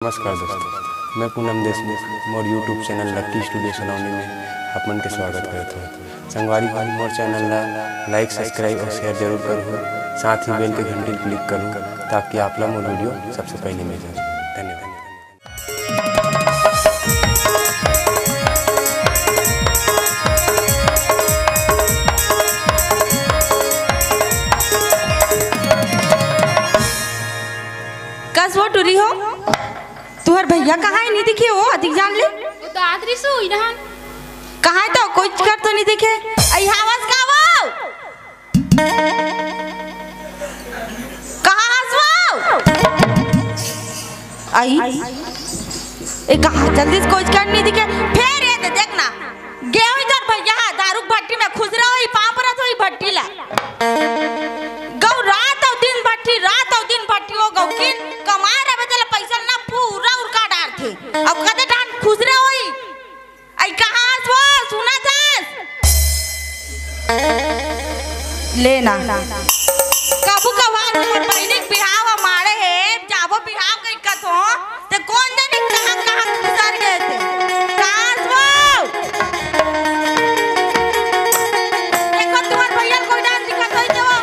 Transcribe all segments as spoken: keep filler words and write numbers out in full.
नमस्कार दोस्तों, मैं पूनम देशमुख, मोर YouTube चैनल लक्की स्टूडियो सलोनी में आप मन के स्वागत करत हूँ। संगवारी हो, मोर चैनल ला लाइक, सब्सक्राइब और शेयर जरूर करहू, साथ ही बेल के घंटी क्लिक करहू, ताकि आप ला मोर वीडियो सबसे पहले मिल जाए। धन्यवाद। कस वो टुरी हो, तुहर भैया कहाँ है? नहीं दिखे वो, अधिक जान ले। वो तो आदरी सो ही रहन। कहाँ है तो कोई कर तो नहीं दिखे। आई हवस का वो? कहाँ हस वो? आई। ए कहाँ जल्दी से कोई कर नहीं दिखे। फिर ये दे देखना। गे होई तोर भैया ह दारू के भट्टी में खुसरा होई, पाँव परत होई भट्टी ला। गऊ रात अउ दिन भट्टी, रात अउ दिन भट्टी हो गऊ, किन कमाए रहे तेला पैसा ना पूरा उरका डारथे। अब कदे डान खुसरा होई। आई कहाँ हस वो, सुना जास? लेना। कभू कभार मोर बहिनी के बिहाव ह माड़े हे, जाबो बिहाव कहि कथो, ते कोन जनी कहाँ कहाँ गुजर गए थे। कहाँ हस वो? देखो तुम्हार भैया कोई डांस दिखा तो ही देवो।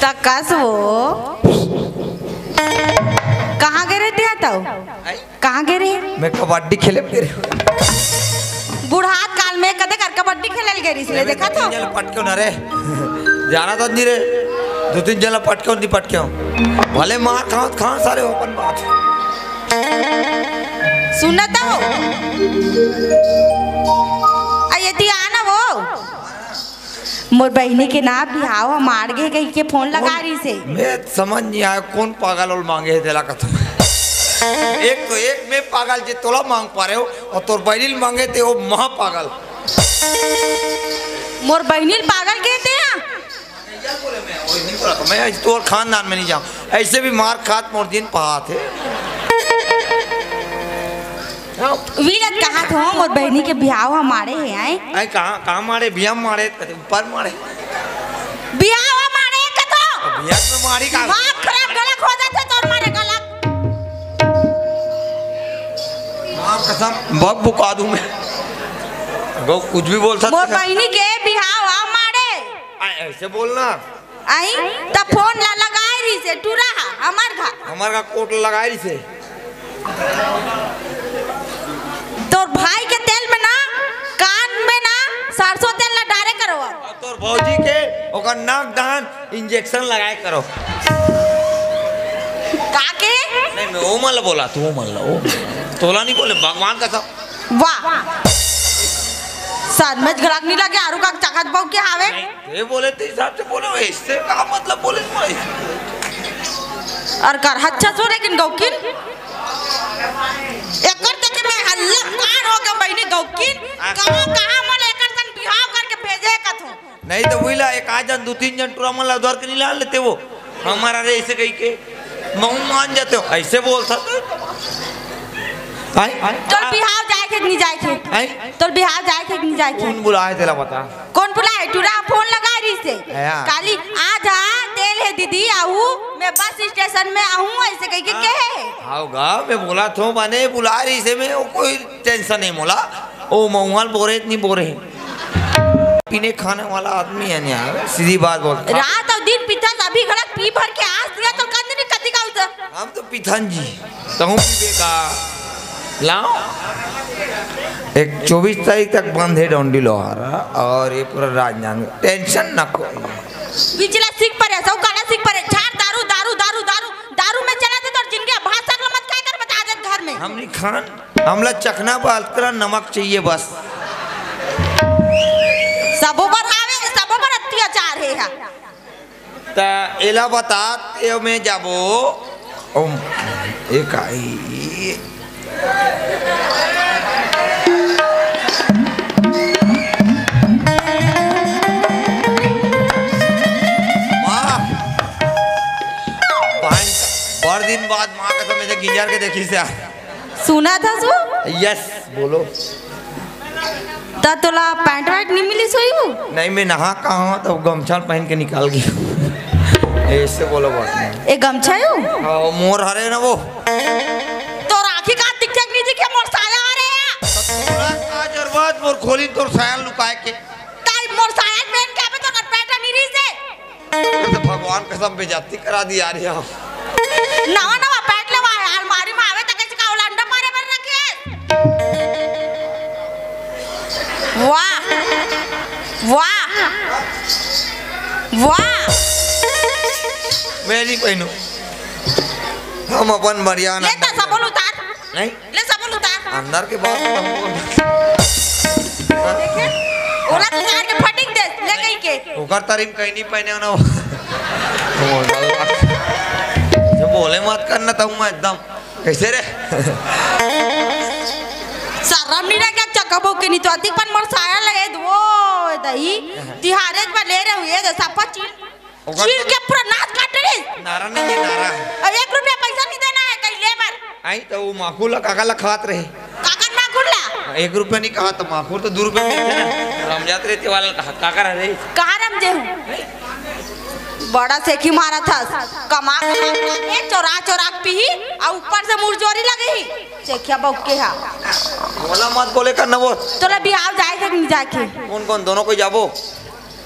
त कस वो कहाँ गे रहे तेहा तऊ? कहाँ गे रहे? मैं कबड्डी खेले गे रहे। बुढ़ात काल में कदे कर कबड्डी खेलल गे रहिस ले, देखा तो? जल पटके ना रे। जाना तो नहीं रे। दो तीन जन ला पटके नहीं पटके हो। भले मार खाओ, खाओ सारे, अपन बात। सुनत हो? आ, ये ती आना वो। मोर बहिनी के ना बिहाव ह माड़ गे कहि के फोन लगा रहिस हे। मैं समझ नहीं आया कौन पागल ओल मांगे हे तेला कथो। एक तो एक मैं पागल जे तोला मांग पा रहे हो और तोर बहिनी मांगे ते वो महा पागल। मोर बहिनी पागल कहते हैं। नहीं बोले मैं, वो नहीं बोला था। मैं आज तोर खानदान में नहीं जाऊँ। ऐसे भी मार खात मोर दिन पहात है। विलत कहा थो मोर बहिनी के बिहाव ह माड़े हे आए। आए कहाँ, कहाँ माड़े? बिया माड़े, कते ऊपर माड़े। बिहाव ह माड़े कतो। बिया में मारी का? दिमाग खराब गलत हो जाते तोर मारे गलत। माँ कसम, बहुत बुका दूँ मैं। वो कुछ भी बोल सकते मोर हैं। बहिनी के बिहाव ह माड़े। आ, ऐसे बोलना। आई, त फोन ला लगाए रहिस हे, टूरा हा, हमर घर। हमर घर कोट लगाए रहिस हे। तोर भाई के तेल में ना, कान में ना, सरसों तेल ला डारे करो। और तोर भौजी के, ओकर नाक दान इंजेक्शन लगाए करो। का के? नहीं, मैं वो मन ला बोला, तू वो मन ला, वो। तोला नहीं बोले, भगवान का सब। वाह। सर में घराक नहीं लगे, आरू का चाकत बहु के हावे। ये बोले तो हिसाब से बोलो, इससे का मतलब बोले भाई? और कर हच्छा सो लेकिन गौकिन। एकर देखे मैं हल्ला कार हो गया बहिनी गौकिन। कहाँ, कहाँ मोला एकर संग बिहाव करके भेजे कथो। नहीं तो वही ला एक आध जन, दो तीन जन टूरा मन ला उधार के नहीं ला लेते वो। हमारा रे ऐसे कही के, मैं मान जाते हो, ऐसे बोल सकते हो। आई? तोर बिहाव जाए के नहीं जाए के? आई? तोर बिहाव जाए के नहीं जाए के? कौन बुलाए तेला बता? कौन बुलाए? टूरा फोन लगा रहिस हे। आया। काली आ जा, तेल हे दीदी, आहू, मैं बस स्टेशन में आहू, ऐसे कही के कहे हे। आओगा, मैं बोला थो, माने बुला रहिस हे, मैं वो कोई टेंशन नहीं मोला। ओ महुआल बोरे नहीं बोरे। पीने खाने वाला आदमी है नहीं यार, सीधी बात बोल। रात और दिन पीता, अभी घड़क पी भर के आस दिया तो कंद नहीं कति का उतर। हम तो पीथन जी, तहूँ पीबे का। लाओ, एक चौबीस तारीख तक बंद है डोंडी लोहारा और ये पूरा राजनांदगांव। टेंशन ना कोई। बिचला सीख परे, सब गाना सीख परे, झाड़ दारू, दारू, दारू, दारू, दारू में चला दे तो जिंदगी भाषा का मत काय कर बता दे घर में। हम नहीं खान, हमला चखना पाल करा नमक चाहिए बस। सबो पर आवे, सबो पर अत्याचार है यहाँ। त एला बता, ते में जाबो। ओम, ए काई। माँ, भाई, बड़ दिन बाद माँ कसम ऐसे गिंजर के देखी से। सुना था सु? यस, बोलो। त तोला पैंट वैंट नहीं मिली सोई हूँ? नहीं, मैं नहा कहाँ हूँ, तो गमछा पहन के निकाल गई। ऐसे बोलो बात नहीं। ए गमछा यू? हाँ, मोर हरे ना वो। तो राखी का दिखे कि नहीं दिखे, मोर साया आ रहे हैं। तोला का जरूरत मोर खोली तोर साया लुकाए के? ताई मोर साया पहन के आवे तो कर पैंट नहीं रही से। तो भगवान कसम बेइज्जती करा दी यार यहाँ। नवा नवा पैंट लेवा है, अलमारी में आवे तक इसका उलंडा मारे बर रखे। वाह, वाह, वाह। मैं नहीं पहनू, हम अपन मरियाना ले तो सबल उतार। नहीं। ले सबल उतार। अंदर के बात तो हमको देखे? ओला तो जान के फटिक दे, ले कहीं के। ओकर तारीफ कहीं नहीं पहने हो ना वो। वो गलत। जो बोले मत करना था मैं एकदम। कैसे रे? शर्म नहीं रह गया चकबो के नहीं तो अधिक पन मोर साया लगे दो दही। तिहारे पर ले रहे हुए दे सब चीज। ओकर चीर के पूरा नाक काट डरिस। नारा नहीं है, नारा है। अब एक रुपया पैसा नहीं देना है कहीं ले बर। आई तो वो माखू ला काका ला खात रहे। काकर माखुर ला? एक रुपया नहीं कहा तो माखुर तो दो रुपया मिलते ना। रमजात रहते वाला कहा, काकर है रे? कहाँ रमजे हूँ? बड़ा सेखी मारा था। कमा, कमा, कमा के चोरा, चोरा के पीही, और ऊपर से मुरजोरी लगे ही। सेखिया बौक के हा। बोला मत बोले कर न वो। तोला बिहाव जाए के नहीं जाए के? कौन कौन दोनों कोई जाबो?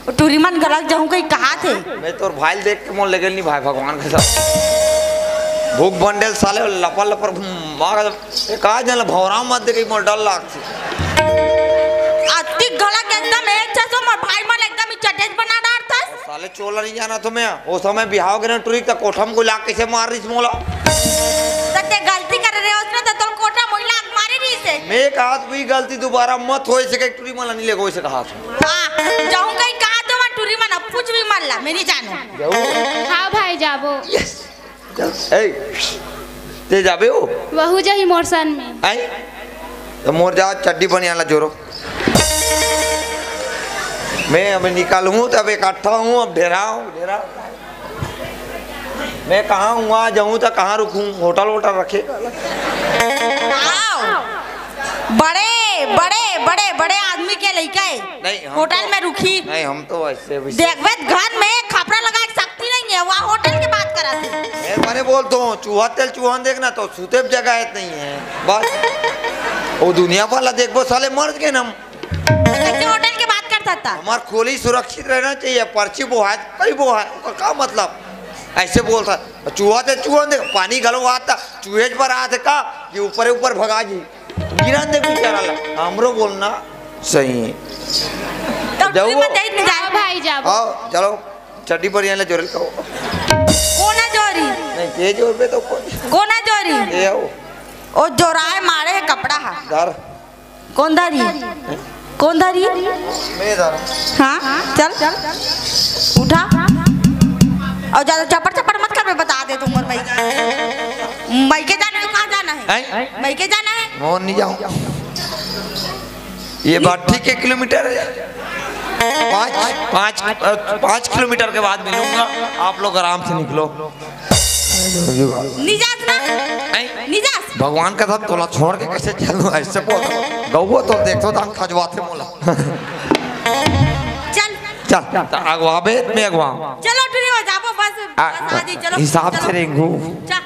ओ टूरी मन गलत जाहूं कहीं कहा थे। मैं तोर भाई देख के मोर लेगेल नहीं भाई, भगवान के साथ। भूख बंडेल साले लपर लपर मार ए, का जन भौरा मत देखे मोर डर लागथे। अति गलत एकदम एक छसो मोर भाई मन एकदम ही चटेज बना डारथस। साले चोला नहीं जाना तो मैं, ओ समय बिहाव के ना टूरी तक कोठम को लाग कैसे मार रही मोला। त ते गलती कर रहे हो, उसने तो तोर कोठा मोइला मारी रही से। मैं कहा तो वही गलती दोबारा मत होए से, एक टूरी मला नहीं लेगो से कहा। वाह, जाऊं कहीं कहा तो मैं टूरी मन अब कुछ भी मल्ला, मैं नहीं जानू। जाऊ। हाँ भाई, जाबो। यस। चल, ए, ते जाबे हो? वहू जाही मोर सन में। आई? तो मोर जा चड्डी बनियान ला जोरो। मैं अब निकालूं तो अब इकट्ठा हूँ, अब ढेरा हूँ, ढेरा। मैं कहाँ हूँ, वहाँ जाऊँ तो कहाँ रुकूँ? होटल वोटल रखे? आओ। बड़े, बड़े, बड़े, बड़े आदमी के लइका है। नहीं, हम होटल तो, में रुकी। नहीं, हम तो ऐसे भी देखबे घर में खपरा लगा के शक्ति नहीं है, वहाँ होटल की बात करा थे। मैं मने बोलता हूँ, चूहा तेल चूहा देखना तो सूते भी जगह है नहीं है। बस। वो दुनिया वाला देखबो साले मर गए ना हम। कैसे होटल की बात कर सकता? हमार खोली सुरक्षित रहना चाहिए। पर्ची बोहाय, कई बोहाय, ओकर का मतलब? ऐसे बोलता। चूहा ते चूहा देख, पानी घलो आता, चूहे पर आते का कि ऊपर ऊपर भगा जी। गिरा दे बेचारा ला। हमरो बोलना सही है। तो जाओ। तुम बताइए, नहीं जाए। हाँ भाई, जाओ। आओ, चलो, चड्डी पर यहाँ ले जोरल कहो। कोना जोरी? नहीं, ये जोर पे तो कोई। कोना जोरी? ये आओ। ओ जोराए मारे है कपड़ा हा। धर। कौन धरी? कौन धरी? मैं धर। हाँ, चल। उठा। और ज्यादा चपड़ चपड़ मत कर, मैं बता दे तुम और मैं। मैं के जाना है, कहाँ जाना है? हैं? मैं के जाना है? मोहन नहीं जाऊँ। ये बात ठीक है, किलोमीटर है। पाँच, पाँच, अ, पाँच किलोमीटर के बाद मिलूंगा, आप लोग आराम से निकलो। निजास ना? हैं? निजास। भगवान का था, तोला छोड़ के कैसे चलूं? ऐसे बोल। गौवा तो देख तो दान खजवाते मोला। चल। चल, त अगवाबे, मैं अगवा। चलो, टुरी हो जाबो, बस, आ, बस आ जी, चलो, हिसाब चलो। से रेंगू। चल।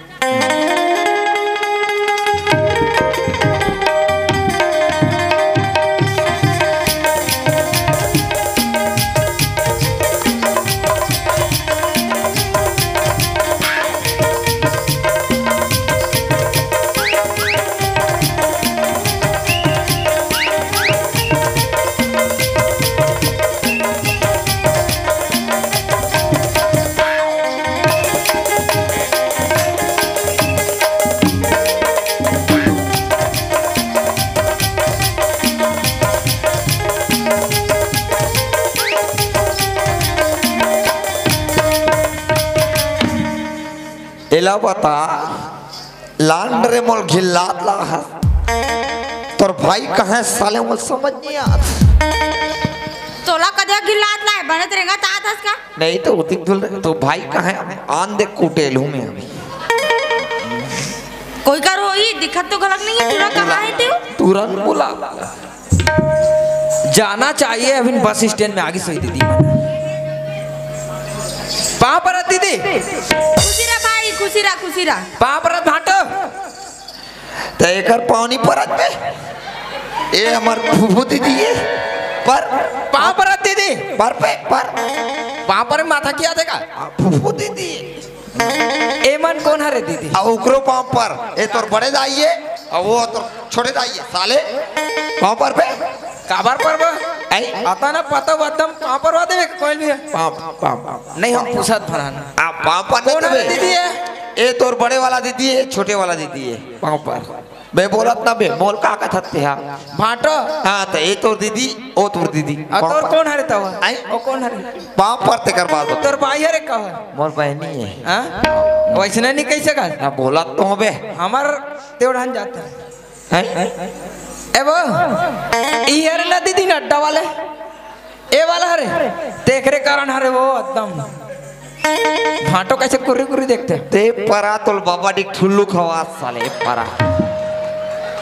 का बता, लांड रे मोल घिल्लात ला हस। तोर भाई कहाँ हे साले, मोल समझ नहीं आत। तोला कदे घिल्लात ला हे, बने तेरेंगा तात हस का? नहीं तो उतिक धुल रहे, तो भाई कहाँ हे? आन दे कुटेल हूँ मैं अभी। कोई कर होई, दिखत तो घलक नहीं हे, तोला कहाँ हे तेव? तुरंत बुला। जाना चाहिए, अभी बस स्टैंड में आगे सही दीदी। पाँव परत दीदी। खुशी रह भाई, खुशी रह, खुशी रह। पाँव परत भाटो। त एकर पाँव नहीं परत बे। ए हमर फूफू दीदी हे। पर पाँव परत दीदी। पर पे, पर। पाँव पर माथा किया देगा। फूफू दीदी। एमन कोन हरे दीदी? आ ओकरो पाँव पर। ए तोर बड़े दाई हे, आ वो तोर छोटे दाई हे। साले, पाँव पर बे। काबर पर बे? आई? आता ना पता बदम पाँव परवा देबे कोई भी हे। पाँव, पाँव, पाँव। नहीं, हम पूछत फरहान। आ, पाँव पर कोन हरे दीदी हे? ए तोर बड़े वाला दीदी हे, छोटे वाला दीदी हे, पाँव पर। मैं बोलत ना बे, मोल का कथत ते हा? भाटो। हाँ, त ए तोर दीदी, ओ तोर दीदी। आ, तोर कोन हरे तवा? आई? ओ कोन हरे? पाँव पर तेकर बात बता। तोर भाई हरे का हे? मोर बहनी हे। हाँ? वैसने नहीं कह सकत। हाँ, बोलत तो हूँ बे। हमर तेवढान जाता हे। हैं? ए वो, ई हरे ना दीदी नड्डा वाले? ए वाला हरे, तेकरे कारण हरे वो एकदम। भाटो कैसे कुर्री कुर्री देखते। ते परा तोल बाबा जी ठुल्लू खवा साले परा।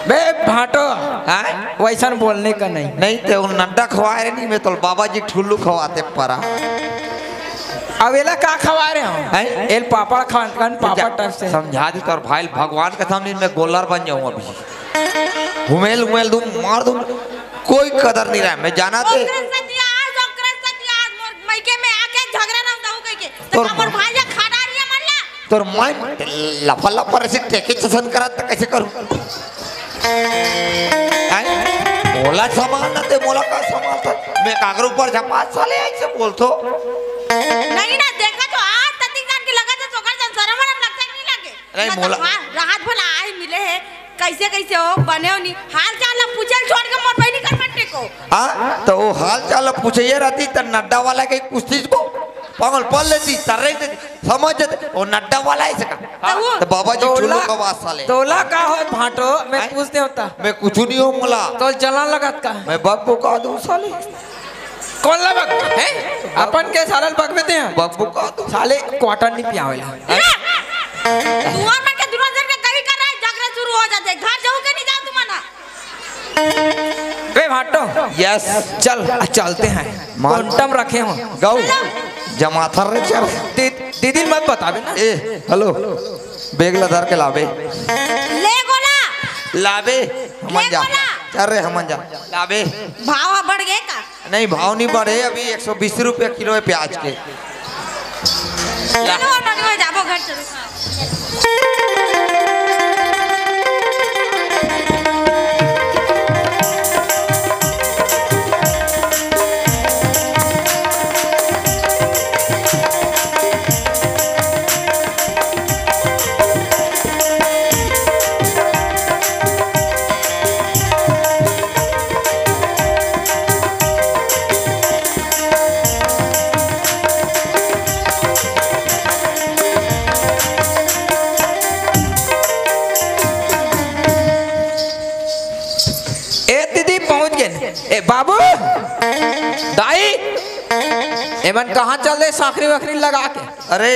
बे भाटो, हाँ? वैसन बोलने का नहीं। नहीं ते उन नड्डा खवाए रहे नहीं, मैं तोल बाबा जी ठुल्लू खवाते परा। अब एला का खवा रहे हो? हैं? एल पापड़ खान, खान पापड़ टाइप से। समझा दी तोर भाई, भगवान के सामने मैं गोलर बन जाऊं अभी। हुमेल हुमेल दूं, मार दूं, कोई कदर नहीं रहा। मैं जाना ते ओकरे सतियास, ओकरे सतियास, मोर मइके में आके झगड़ा ना उठाऊ कह के। तो तोर हमर भाई या खाना रही हमर ला। तोर माई लफा लफा ऐसे टेके चसन करा त कैसे करूं? आई? मोला सामान ना ते, मोला का सामान था? मैं कागरो पर झपा साले ऐसे बोलतो। नहीं ना, देखा तो आज ततिक जान के लगा था, सोकर जन शरम वरम लगता कि नहीं लगे? नहीं, मतलब, मोला हाँ, राहत भला आए मिले हे, कैसे, कैसे हो, बने हो नहीं, हाल चाल ला पूछे ल छोड़ के मोर बहिनी कर बट्टे को। हाँ, तो वो हाल चाल ला पूछे ये रहती, त नड्डा वाला के पूछती को, पागल पल लेती, तर्रे देती, समझ जाते, वो नड्डा वाला है इसका। तो वो तो बाबा जी तोला, चुल्लू का बात साले। तोला का हो भाटो, मैं हैं? पूछते होता। मैं कुछ नहीं हो मोला। तो जला लगत का। मैं बब्बू का दूं साले। कौन ला बक, हैं? अपन के सालन बक में ते हैं। बब्बू का दूं। साले क्वार्टर नहीं पियावेला। दुआर में के दुनो जन के कभी कर रहा है, झगड़ा शुरू हो जाते। घर जाओ के नहीं जाओ तुम ना। बे भाटो। यस। चल, चलते हैं। माल। क्वांटम रखे हो। गौ। जमाथर रे चल। दी-, दीदी मत बतावे ना। ए, हेलो। बेग ला धर के लाबे। ले गोला। लाबे। हमन ले जा। गोला। चल रे, हमन जा। लाबे। भाव बढ़ गए का? नहीं, भाव नहीं बढ़े, अभी एक सौ बीस रुपया किलो है प्याज के। चलो, ननी हो जाबो घर चलो। ए दीदी पहुंच गए। ए बाबू, दाई, एमन कहाँ चल दे साखरी वाखरी लगा के? अरे,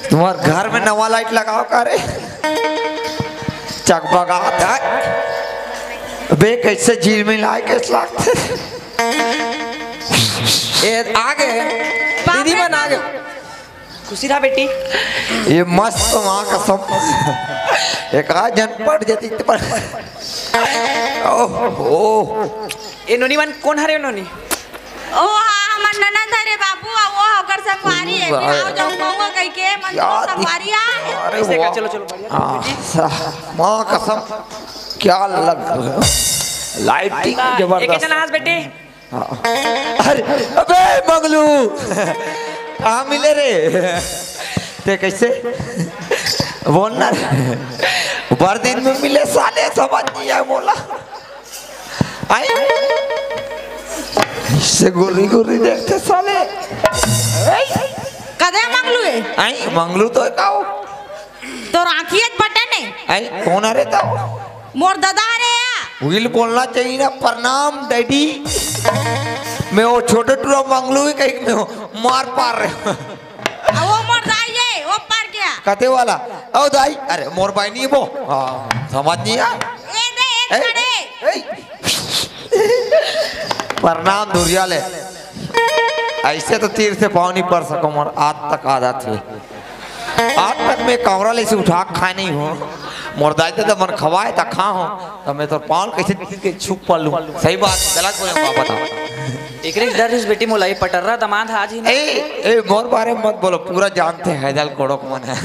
तुम्हारे घर में नवा लाइट लगाओ का रे? चकमगात है। बे, कैसे झिलमिलाए, कैसे लागथे? ए, आ गए। दीदी मन आ गए। खुशी रहा बेटी। ये मस्त, माँ कसम। एक आध झन पड़ जाती तो पड़। ओहो। ए नोनी मन कोन हरे नोनी? ओ, हाँ, हमर ननद हरे बाबू, आ वो ओकर संगवारी है। फिर आओ जाओ कहूँगा कह के, मन क्या तो संगवारी आ। अरे ऐसे का, वाह। चलो, चलो, बढ़िया। हाँ, सा-, माँ कसम, क्या लग रहा है? लाइटिंग एक जबरदस्त। जना हाथ बेटे। हाँ। अरे, अबे मंगलू, कहाँ मिले रे? ते कैसे? बोल ना रे। बर दिन में मिले साले, समझ नहीं आए बोला। आई? इससे गोरी गोरी देखते साले। आई? कदे मंगलू है? आई, मंगलू तो का हो? तोर आँखियच बटन हे। आई, कोन हरे त? मोर ददा हरे या। उहिल बोलना चाहिए ना, "प्रणाम डैडी।" मैं वो छोटे टुरा मंगलू ही कहीं मैं वो मार पार रहे। आ, वो मोर दाई हे, वो पार गया। कते वाला? ओ दाई, अरे मोर बाई नहीं वो। हाँ, समझ नहीं आय। ए दे, ए ए, छड़े। ए। प्रणाम धुरिया ले। ऐसे तो तीर से पाँव नहीं पर सको, मोर आज तक आदत हे। आज तक मैं कौरा ले से उठा के खाए नहीं हूँ। मोर दाई तो मन खवाए त खा हूँ, तो मैं तो पाँव कैसे तीर के छुप पा लूँ? सही बात, गलत बोले हूँ, आप बताओ। एकरे डर इस बेटी मोला, ये पटर्रा दमाद हा आज ही ना। ए, ए, मोर बारे में मत बोलो, पूरा जानते हैं हैदल कोड़क मन है।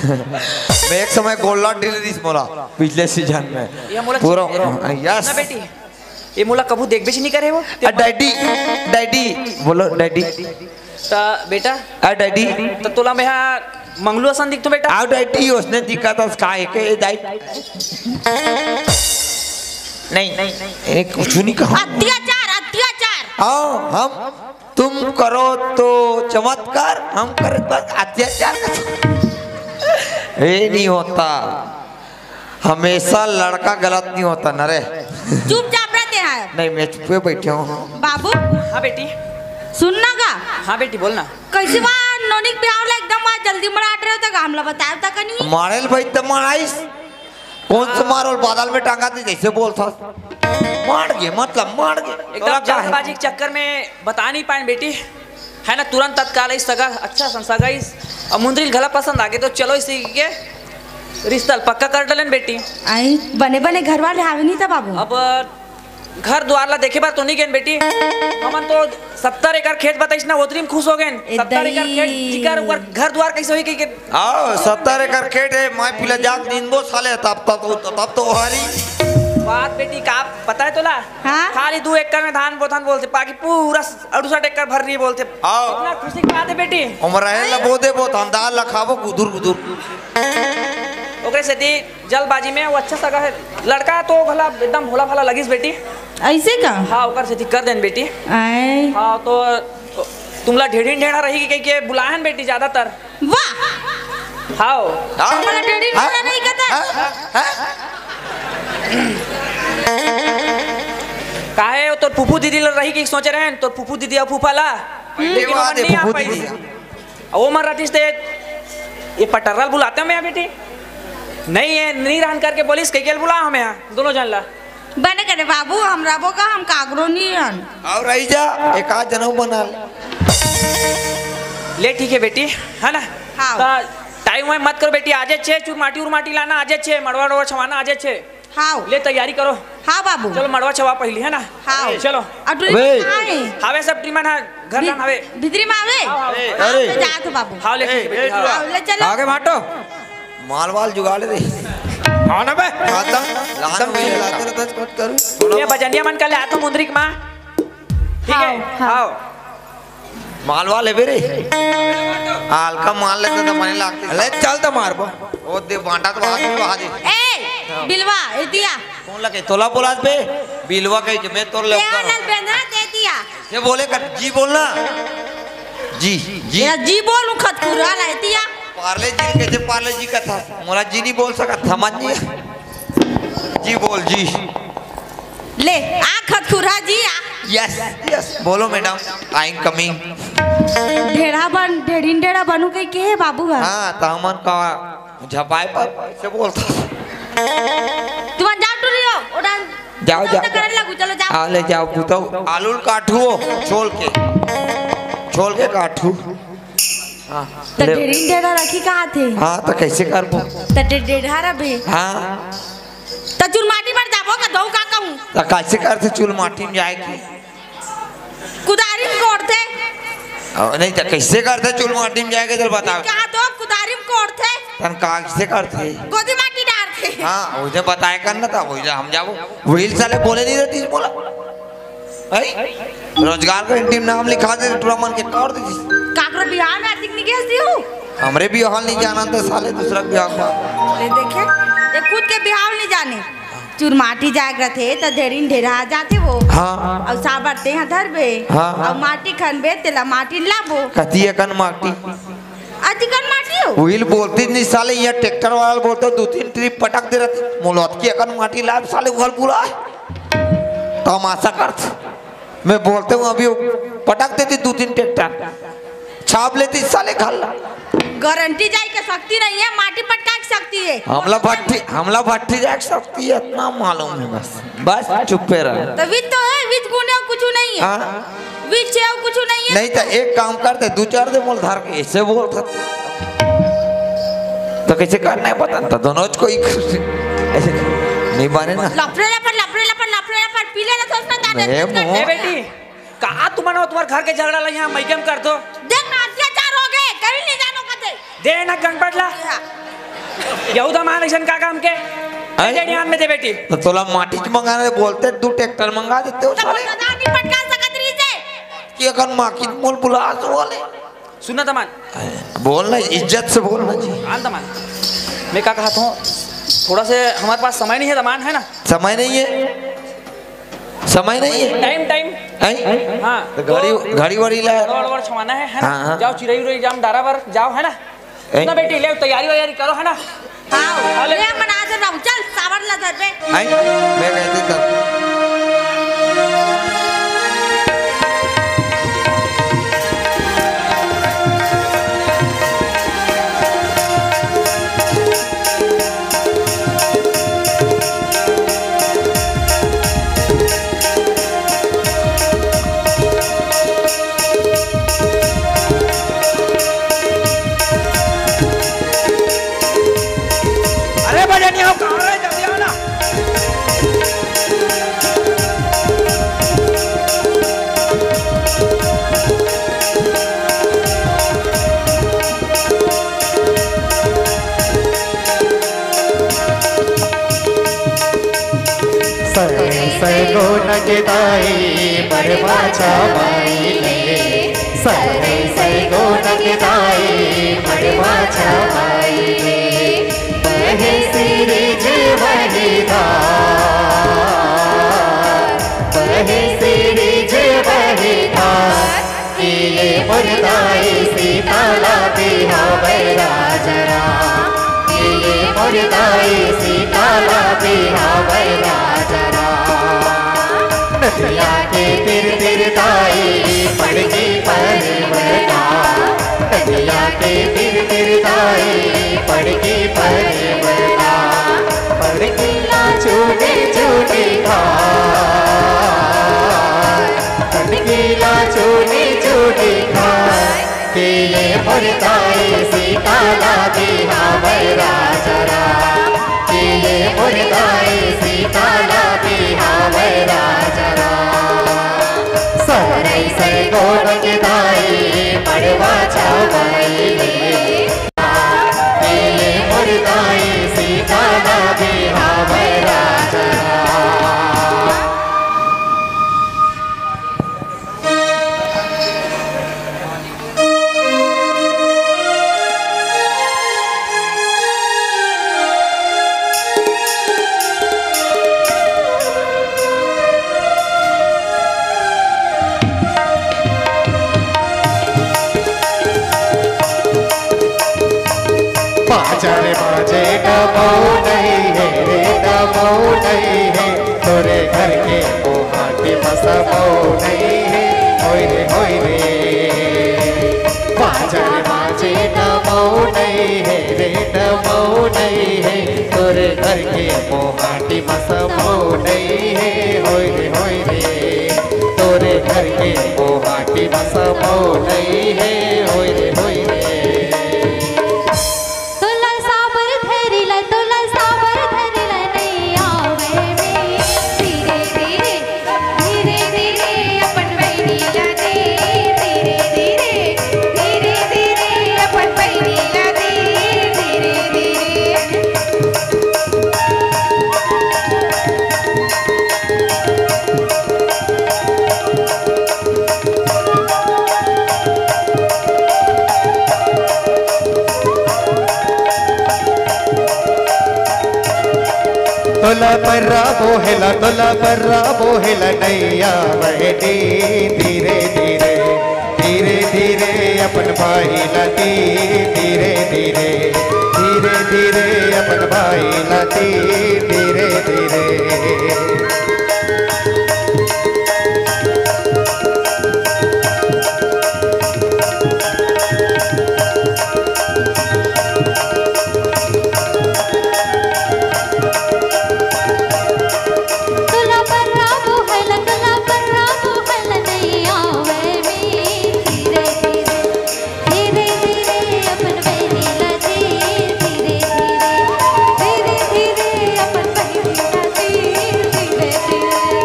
मैं एक समय गोल्ला डील रही मोला पिछले सीजन में। ये मोला पूरा, चिन्ह दे रहा हूँ। यस। ना बेटी, ये मोला कभू देखबे नहीं करे वो। आ, डैडी, डैडी, बोलो डैडी। त बेटा, आ, डैडी। त तोला मैं हा मंगलू असन दिखतो बेटा। आ, डैडी, उसने दिखा था, उसका एक, ए, दाई। नहीं, नहीं, ए, कुछ नहीं कहा। अत्याचार, अत्याचार। हाँ, हम, तुम करो तो चमत्कार, हम करे बस अत्याचार। ये नहीं होता। हमेशा लड़का गलत नहीं होता न रे। चुपचाप रहते हैं। नहीं, मैं चुपे बैठे हूँ। बाबू। हाँ बेटी। सुन ना गा। हाँ बेटी, बोल ना। कैसे बा नोनी के बिहाव ला एकदम आज जल्दी मराट रहे हो त गा, हमला बताए त कनी। मारेल भाई त माराइस। कौन से मारोल बादल में टांगा थी जैसे बोल था। मार गए, मतलब मार गए। एकदम तोला का है? जल्दबाजी के चक्कर में बता नहीं पाए बेटी। है ना, तुरंत तत्काल इस सगा, अच्छा सन सगा इस, अब मुंदरी घला पसंद आगे तो चलो इसी के रिश्ता ल पक्का कर डलन बेटी। आई, बने बने घर वाले हावे नहीं था बाबू। अब घर द्वार ला देखे बर तो नहीं गेन बेटी, हमन तो सत्तर एकड़ खेत बताइस ना, ओतरी में खुश हो गेन। ए सत्तर एकड़ खेत दई। जिकर ऊपर घर द्वार कैसे होई कहि के। आओ, सत्तर एकड़ खेत है, माय पीला जात नींदबो साले, तब, तब, तब, तब तो हरी। बात बेटी का पता है तोला? हाँ? खाली दू एकड़ में धान बोथन बोलते, बाकी पूरा अड़सठ एकड़ भर रही बोलते। आओ। इतना खुशी की बात है बेटी। हम रहेल ला बो देबो, त हम दाल ला खाबो गुदुर गुदुर। ओकरे सेती जल्दबाजी में वो अच्छा सगा है। लड़का तो भला एकदम भोला भाला लगिस बेटी। ऐसे का? हाँ, ओकर सेती कर देन बेटी। आए। हाँ, तो तुमला ढेढ़िन ढेढ़ा रही कि कहि के बुलाहन बेटी ज्यादातर। वाह! हाओ। हाँ? हमारा ढेढ़िन हाँ? ढेढ़ा नहीं कहता। हाँ? हाँ? काहे वो तोर फूफू दीदी ल रही कि सोचे रहेन, तोर फूफू दीदी अउ फूफा ला? हम्म। लेकिन वो आदे नहीं आ फूफू पाइस। दीदी। अउ वो मन रहिस ते, ये पटर्रा ल बुलाते हमें यहाँ बेटी? नहीं, ये नहीं रहन करके बोलिस, कहि के ल बुला हमें यहाँ, दोनों जन ला। बने करे बाबू, हम रहिबो का, हम काकरो नहीं हन। अउ रही जा, एक आध जनऊ बना ले। ले ठीक है बेटी, है ना? हाँ। त टाइम वाइम मत करो बेटी, आजे छे, चूर माटी उर माटी लाना आजे छे, मड़वा उड़वा छवाना आजे छे। हाँ। ले तैयारी करो। हाँ बाबू। चलो मड़वा छवा पहली, है ना? हाँ। चलो। अब टुरी अबे। कहाँ है? हावे सब टीमन हा, घर भी-, जान हावे। भीतरी में आवे? हाँ, हाँ। अरे। हाँ, ले जात हो बाबू। हाँ, ले ठीक है बेटी, हाँ। हाँ, ले चलो। आगे बांटो। माल वाल जुगाड़ दे। हाँ ना बे। आता, लान सब में मिल लाते रहता है, कट करूँ। ये बजनिया मन का ले आता मुंदरी के माँ। ठीक है? हाँ, हाँ। हाँ। माल वाल है बे रे। हल्का माल लेते तो मने लागते। ले चल तो मार बो। ओ दे बांटा तो हाथ में बहा दे। ए, बिलवा, ए दिया। कौन लगे? तोला बोला बे? बिलवा कही के मैं तोर ले क्या उतारूं। लाल बेंदरा दे दिया। ये बोले कर, जी बोलना। जी, जी। तेरा जी बोलूं खतखुरा ला, ए दिया। पार्ले जी कैसे पार्ले जी का था? मोला जी नहीं बोल सका, समझ नहीं। जी बोल, जी। ले, आ खतखुरा जी, आ। Yes, yes, बोलो मैडम, I am coming। ढेढ़ा बन, ढेढ़िन ढेढ़ा बनू कहि के हे बाबू हा। हाँ, त हमन का झपाए पर से बोलता। तुमन जाओ टुरी हो, ओडा जाओ, जाओ। करन लगू, चलो जाओ। हाँ, ले जाओ, पुतौ। आलू ल काटू हो, छोल के। छोल के काटू। हाँ, त ले। ढेढ़िन ढेढ़ा रखी कहा थे? हाँ, त कैसे करबो? त डे-, ढेढ़ा रबे। हाँ। त चुलमाटी बर जाबो का दऊ का कहूँ? त कैसे करथे चुलमाटी में जाए के? कुदारी में कोड़थे। अ, नहीं त कैसे करथे चुलमाटी में जाए के, चल बताओ। कहा तो कुदारी में कोड़थे। तन का कैसे करथे? गोदी माटी डारथे। हाँ, उसे बताए कर ना था, वही हम जाबो। वही साले बोले नहीं रहती बोला। हैं? रोजगार गारंटी में नाम लिखा दे, टुरा मन के कर दे। काकरो बिहाव में आतिक नहीं गए हसी हूँ? हमरे बिहाव नहीं जाना था साले, दूसरा बिहाव में। ले देखे, ये खुद के बिहाव नहीं जाने। चुरमाटी जाए के रथे, त ढेरिन ढेरा जाथे वो। हाँ। अउ साबर तेहा धरबे। हाँ। अउ माटी खनबे, तेला माटी लाबो। कती एकन माटी? अतिकन माटी हो। उहिल बोलती नहीं साले, ये ट्रैक्टर वाला बोलते दो तीन ट्रिप पटक दे रहते। मोला अतकी अकन माटी लाए साले, घर बुलाए। तमाशा करत। मैं बोलते हूँ अभी वो पटक देती दो तीन ट्रैक्टर। छाप लेती साले घर ला। गारंटी जाए के शक्ति नहीं है, माटी पटका के शक्ति है। हमला भट्टी, हमला भट्टी जाए के शक्ति है, इतना मालूम है बस। बस चुप्पे रह। तो विच तो है, विच गुण है, कुछ नहीं है। हाँ? विच है, कुछ नहीं है। नहीं तो एक काम करते, दो चार दे मोल धर के ऐसे बोल था। तो कैसे करना है पता नहीं था, दोनों को ही ऐसे नहीं माने ना। लफड़े लफड़, लफड़े लफड़, लफड़े लफड़, पीले ना सोचना, गाने ए सोचना। मोह। ए बेटी, का तुमन अउ तुम्हर घर के झगड़ा ला यहाँ मइके म कर दो। देख ना, अत्याचार हो गए, कभी नहीं जानो कते। दे ना गणपट ला। हाँ। यहू दमान अइसन का काम के? आय? दे ध्यान में दे बेटी। तो तोला माटी च मंगाना बोलते, दो ट्रैक्टर मंगा देते हो तो साले। पता नहीं पटका सकत रही से। कि अगर माँ की मोल बुला तो वाले। सुन ना दमान। बोलना, इज्जत से बोलना जी। हाँ दमान, मैं का कहत हूँ, थोड़ा से हमारे पास समय नहीं है दमान, है ना? समय नहीं है, समय नहीं है। Time, time. हैं? हाँ। तो घड़ी, घड़ी वड़ी ला। गड़बड़ छवाना है, है ना? हाँ, हाँ। जाओ चिरई उरई जाम डारा बर, जाओ, है ना? हैं? ना बेटी, ले तैयारी वैयारी करो, है ना? हाँ, ले। ले मना दे बाबू, चल सावर ला धर बे। हैं? मैं कहती तो। अरे बजनिया, कहाँ रे? जल्दी आओ ना। सै सै गोनक दाई परवा छावाई ले, सै सै गोनक दाई परवा छावाई ले। बहे सिरिज वही धार, बहे सिरिज वही धार। कि ये मोर दाई सीताला बिहावै राजा राम, कि ये मोर दाई सीताला बिहावै राजा राम। नदिया के तीर तीर दाई पड़गी परवला, नदिया के तीर तीर दाई पड़गी परवला, पड़गी ला चूड़ी चूड़ी खाय। कनकीला चूड़ी चूड़ी खाय, कि ये मोर दाई सीताला बिहावै राजा राम, कि ये मोर दाई सीताला बिहावै राजा राम। सै सै गोनक दाई परवा छावाई ले। ये मोर दाई सीताला बिहावै राजा राम। बाजा रे बाजे डमऊ नहीं है रे, डमऊ नहीं है, तोरे घर के मोहाटी म समऊ नहीं है, होय रे, होय रे। बाजा रे बाजे डमऊ नहीं है रे, डमऊ नहीं है, तोरे घर के मोहाटी म समऊ नहीं है, होय रे, होय रे। तोरे घर के मोहाटी म समऊ नहीं है, होय रे, होय रे। तोला साबर धरिला, तोला साबर धरिला नैया वह में। धीरे धीरे, धीरे धीरे अपन बहिनी ला दे। धीरे धीरे, धीरे धीरे अपन बहिनी ला दे। धीरे धीरे। तोला पर्रा बोहेला, तोला पर्रा बोहेला नैया वह दी। धीरे धीरे, धीरे धीरे अपन भाई ला दी। धीरे धीरे।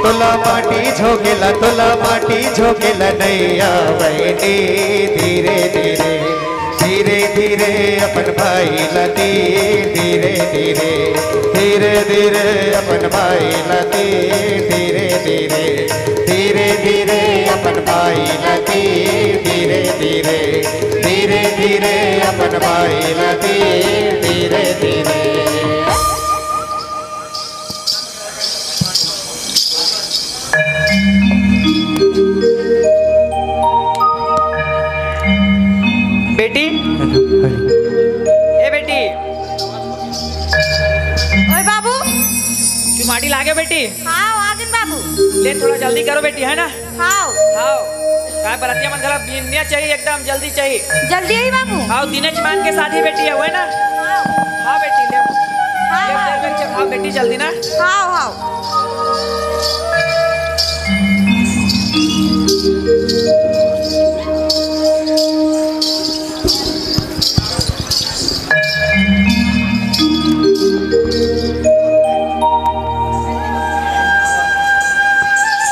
तोला माटी झोंकेला, तोला माटी झोंकेला नैया बहिनी, धीरे धीरे, धीरे धीरे अपन भाई ला तीर, धीरे धीरे, धीरे धीरे अपन भाई ला तीर, धीरे धीरे, धीरे धीरे अपन भाई ला तीर, धीरे धीरे, धीरे धीरे अपन भाई ला तीर, धीरे धीरे। बेटी, ए बेटी, ओए बाबू। चुमाटी लागे बेटी? हाँ, आगे बाबू। ले, थोड़ा जल्दी करो बेटी, है ना? हाव। हाव। काय बरतिया मन घला बिहनिया चाहिए, एकदम जल्दी चाहिए। जल्दी ही बाबू। हाव, दिनेश मान के शादी बेटी है, हुए ना? हाव। हाँ बेटी, ले। हाँ, ले, हाँ। ले, ले, चल, हाँ बेटी, जल्दी ना। हाव, हाव।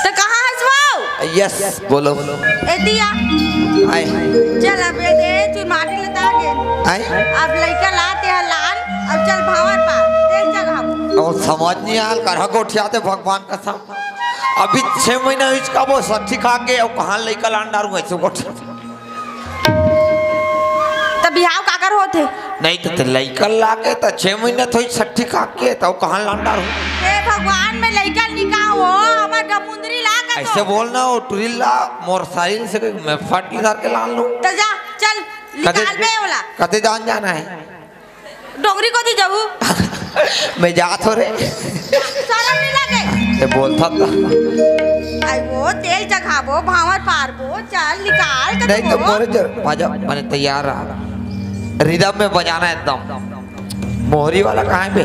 त कहाँ हस वो? यस, बोलो। ए दिया। आए। चल, अब ये दे, चुनमाटी लता के। आए। अब लइका लाते हैं लान, अब चल भावर पार, तेल जगह। और समझ नहीं आल, करहा गोठियाते भगवान कसम। अभी छह महीना इसका वो सच्ची खा के, अब कहाँ लइका लान डारूं ऐसे गोठिया। त बिहाव काकर होथे? नहीं त, त लइका लागे त छह महीना थोई छठी खाके त कहाँ लान डारहूं? हे भगवान, मैं लइका निकाहो, हमर गमुंदरी लागत ऐसे हो। बोलना, वो टुरी ला मोर साइल से मैं फट ले धर के लान लूं। त जा, चल, कते, निकाल बे ओला। कते जान जाना है? डोंगरी कोती जाहू? मैं जात हो रे। शरम नहीं लगे? ये बोलता था। आई वो तेल जगाबो, भांवर पारबो, चल निकाल के नहीं तो तुम। मोरे जर, मजा, मने तैयार रहा। रिदम में बजाना एकदम। मोहरी वाला कहाँ है बे?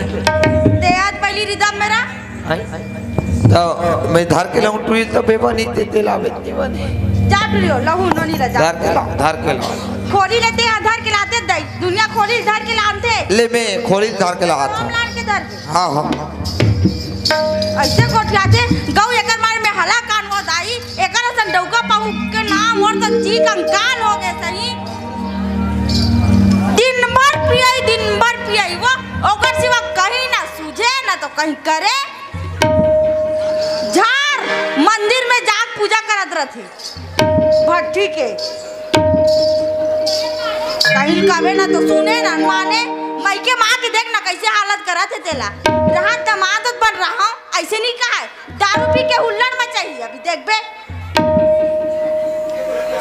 ते आज पहली रिदम में रहा। हैं? तो मैं धर के लाऊं टुरी तो बेबा नहीं ते, ते लावे नहीं बने। जा टुरी हो, लहू नोनी ला जा। धर के लाऊं, धर के लाऊं। खोली लेते हैं, धर के लाते दई। दुनिया खोली धर के लानथे। ले मैं खोली धर के लात हम हूं। लान के धर के। हाँ, हाँ। ऐसे गोठियाथे, गऊ एकर मारे में हला कान हो दाई, एकर असन डौका पाऊ के नाम और तो जी कंकाल हो गए सही। दिन भर पियाई, दिन भर पियाई वो, ओकर सिवा कहीं ना सूझे, ना तो कहीं करे। झार मंदिर में जाके पूजा करत रथे। भट्ठी के। कहीं कबे ना तो सुने ना माने, मइके माँ के देख ना कैसे हालत करत हे तेला। रहत दमाद बन रहा, ऐसे नहीं कहा है। दारू पी के हुल्लड़ मचाही, अभी देखबे।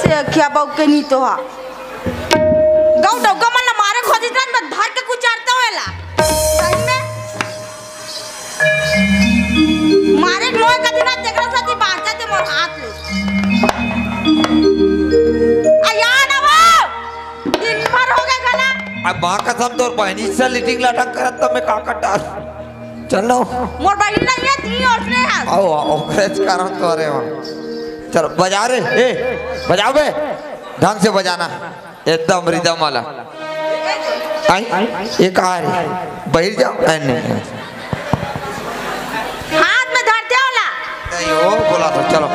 से अखिया बहू के नी तो हा। गऊ डौका मन ला मारे खोजिस ना, मैं धर के कुचरता हूँ एला। सही में। मारे लोहे का दिन आज तेकरा साथी बाहर जाते मोर हाथ ले। आ यार ना वो, दिन भर हो गए घला। अब माँ कसम तोर बहनी से लिटिंग लटक करत त मैं का कटार। चल ना। मोर बहनी नहीं है, ती और ने है। आओ, आओ, ओकरे कारण तो अरे वाह। चल, बजा रे, ए, बजाओ बे। ढंग से बजाना। एकदम रिदम वाला। आई, ये कहा रे? बहिर जाओ। आई, नहीं। हाथ में धरते होला। नहीं, वो बोला तो, चलो।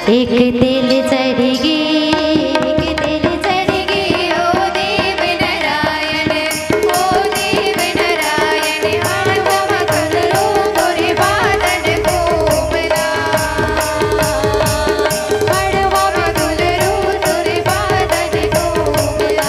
एक तेल चढ़ गे, एक तेल चढ़ गे, ओ देव नारायण, ओ देव नारायण, हड़वा म दुलरू तोरे बादन कोमला, हड़वा म दुलरू तोरे बादन कोमला।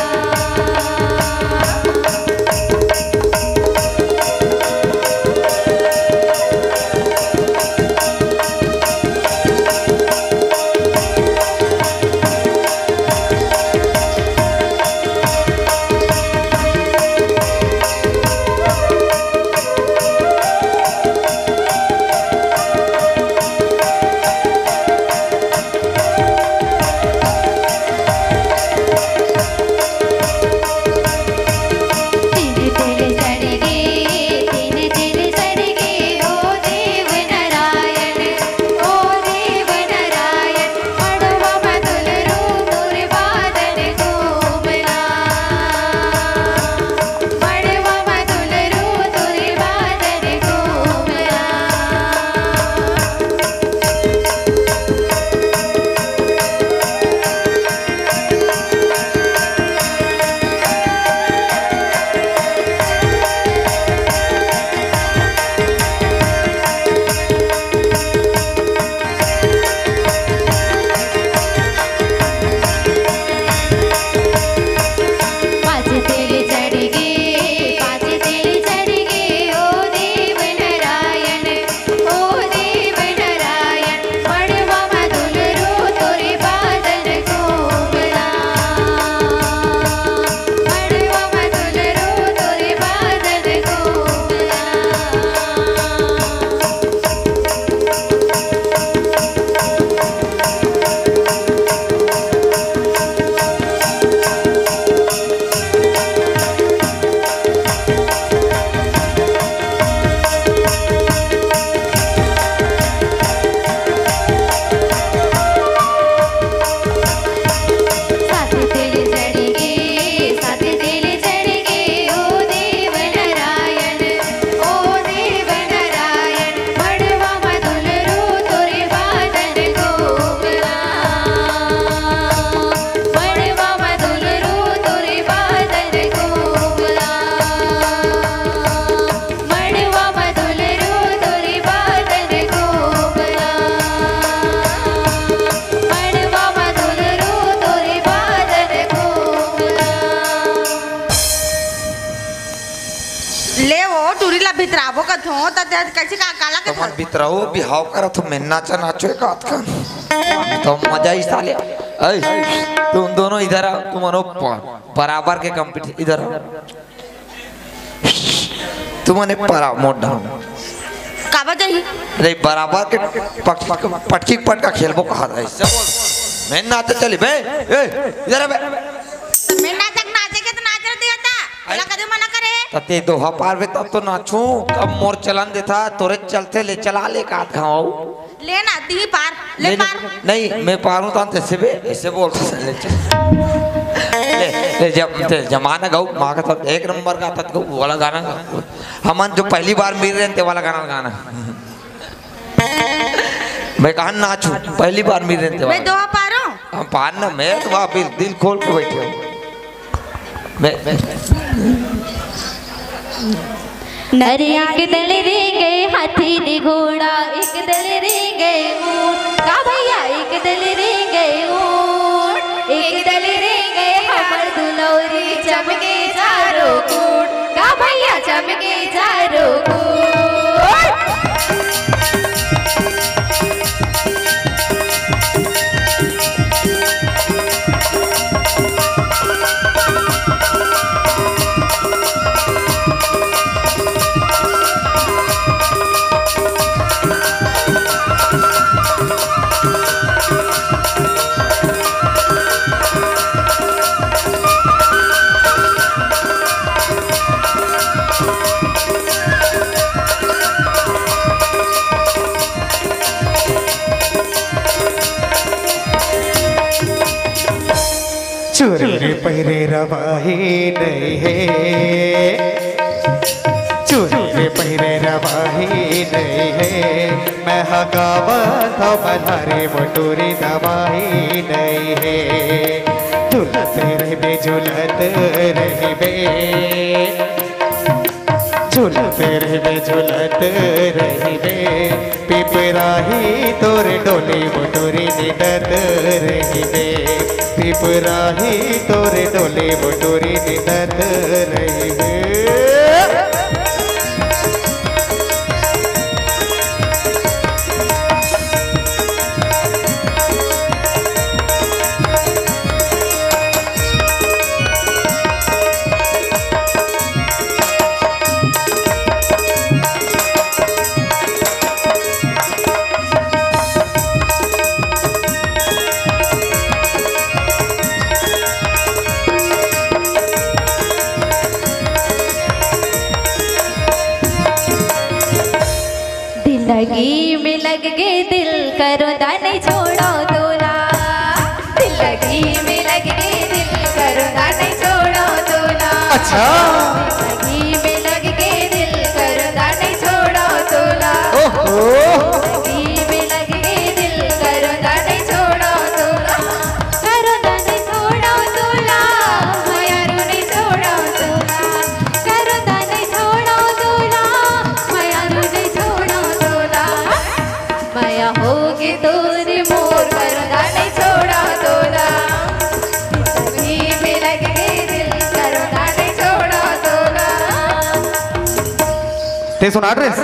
ले वो टूरी ला भितराबो कथो, त ते कैसे का, काला के तुमन भितराओ, बिहाव करत हो, मैं नाचा नाचो एक आध कन। तो मजा ही साले। ऐ, तुम दोनों इधर आओ, तुम दोनों प-, बराबर के competition, इधर आओ। तुमन एक परा मोट ढाम। काबर जाही? अरे, बराबर के पट-, पटकी पटका खेलबो कहा था, ऐसे बोल। मैं नाचा चली बे, ए, इधर आ बे। त मैं नाचक नाचे के त नाच रहे था। अरे। तोला कदे मना करे? त ते दोहा पार बे तब तो नाचू, अब मोर चलन देथा, तोरे चलते ले चला ले का घाव। ले ना, तिही पार, ले ले ना, पार। नहीं, मैं पारूं तो तैसे बे, ऐसे बोल, ले चल। ले, ले, जब ते जमाना गाऊ, माँ का तो एक नंबर का था, वो वाला गाना गाऊ। हमन जो पहली बार मिल रहे हैं, ते वाला गाना गाना। मैं कहा नाचू, पहली बार मिल रहे हैं, ते वाला। मैं दोहा पारूं? हम पार ना, मैं तो वहाँ दिल, दिल खोल के बैठे हूँ। मैं, मैं, अरे एक दल रेंगे हाथी ने घोड़ा, एक दल रेंगे ऊंट। का भैया, एक दल रेंगे ऊंट, एक दल रेंगे हमर दुलौरी, चमके चारों कूट। का भैया, चमके चारों कूट। चुनरी पहिरे रवाही नहीं है, चुनरी पहिरे रवाही नहीं है, मैं गावत हव बलहारी मोटूरी दवाई नइ हे। झुलत रहिबे, झुलत रहिबे, झुलत रहिबे, झुलत रहिबे। पिपराही तोर डोली मोटूरी निंदत रहिबे। पिपराही तोर डोली मोटूरी निंदत रहिबे। जिंदगी में लग गे दिल, करो दा नहीं छोड़ो तोला। जिंदगी में लग गे दिल, करो दा नहीं छोड़ो तोला। अच्छा। जिंदगी में लग गे दिल, करो दा नहीं छोड़ो तोला। ओहो। जिंदगी में लग गे दिल, करो दा नहीं छोड़ो तोला। करो दा नहीं छोड़ो तोला, मयारू नहीं छोड़ो तोला। करो दा नहीं छोड़ो तोला, मयारू नहीं छोड़ो तोला। मया होगे तोरे मोर, करो दा नहीं छोड़ो तोला। जिंदगी में लग गे दिल, करो दा नहीं छोड़ो तोला। ते सुना ड्रेस,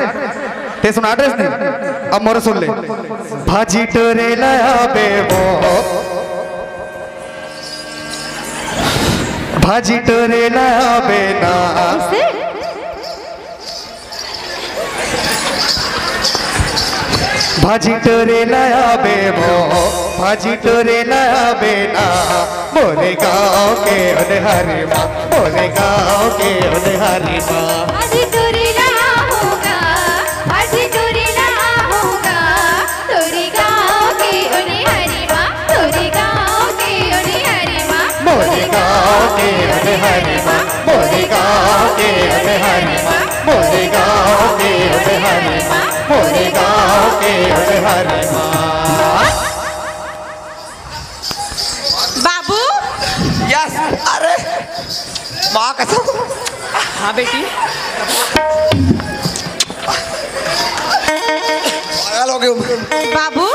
ते सुना ड्रेस नहीं। अब मोर सुन ले। भाजी टोरे लाबे वो, भाजी टोरे लाबे ना। भाजी टोरे लाबे वो, भाजी टोरे लाबे ना। मोरे गाँव के ओनहरी माँ, मोरे गाँव के ओनहरी माँ। भाजी टोरे लाहूँगा, भाजी टोरे लाहूँगा। तोरे गाँव के ओनहरी माँ, तोरे गाँव के ओनहरी माँ। मोरे गाँव के ओनहरी माँ, मोरे गाँव के ओनहरी माँ, मोरे गाँव के ओनहरी माँ, मोरे गाँव के ओनहरी माँ। बाबू। यस। अरे माँ कसम। हाँ बेटी। पागल हो गई हूँ। बाबू।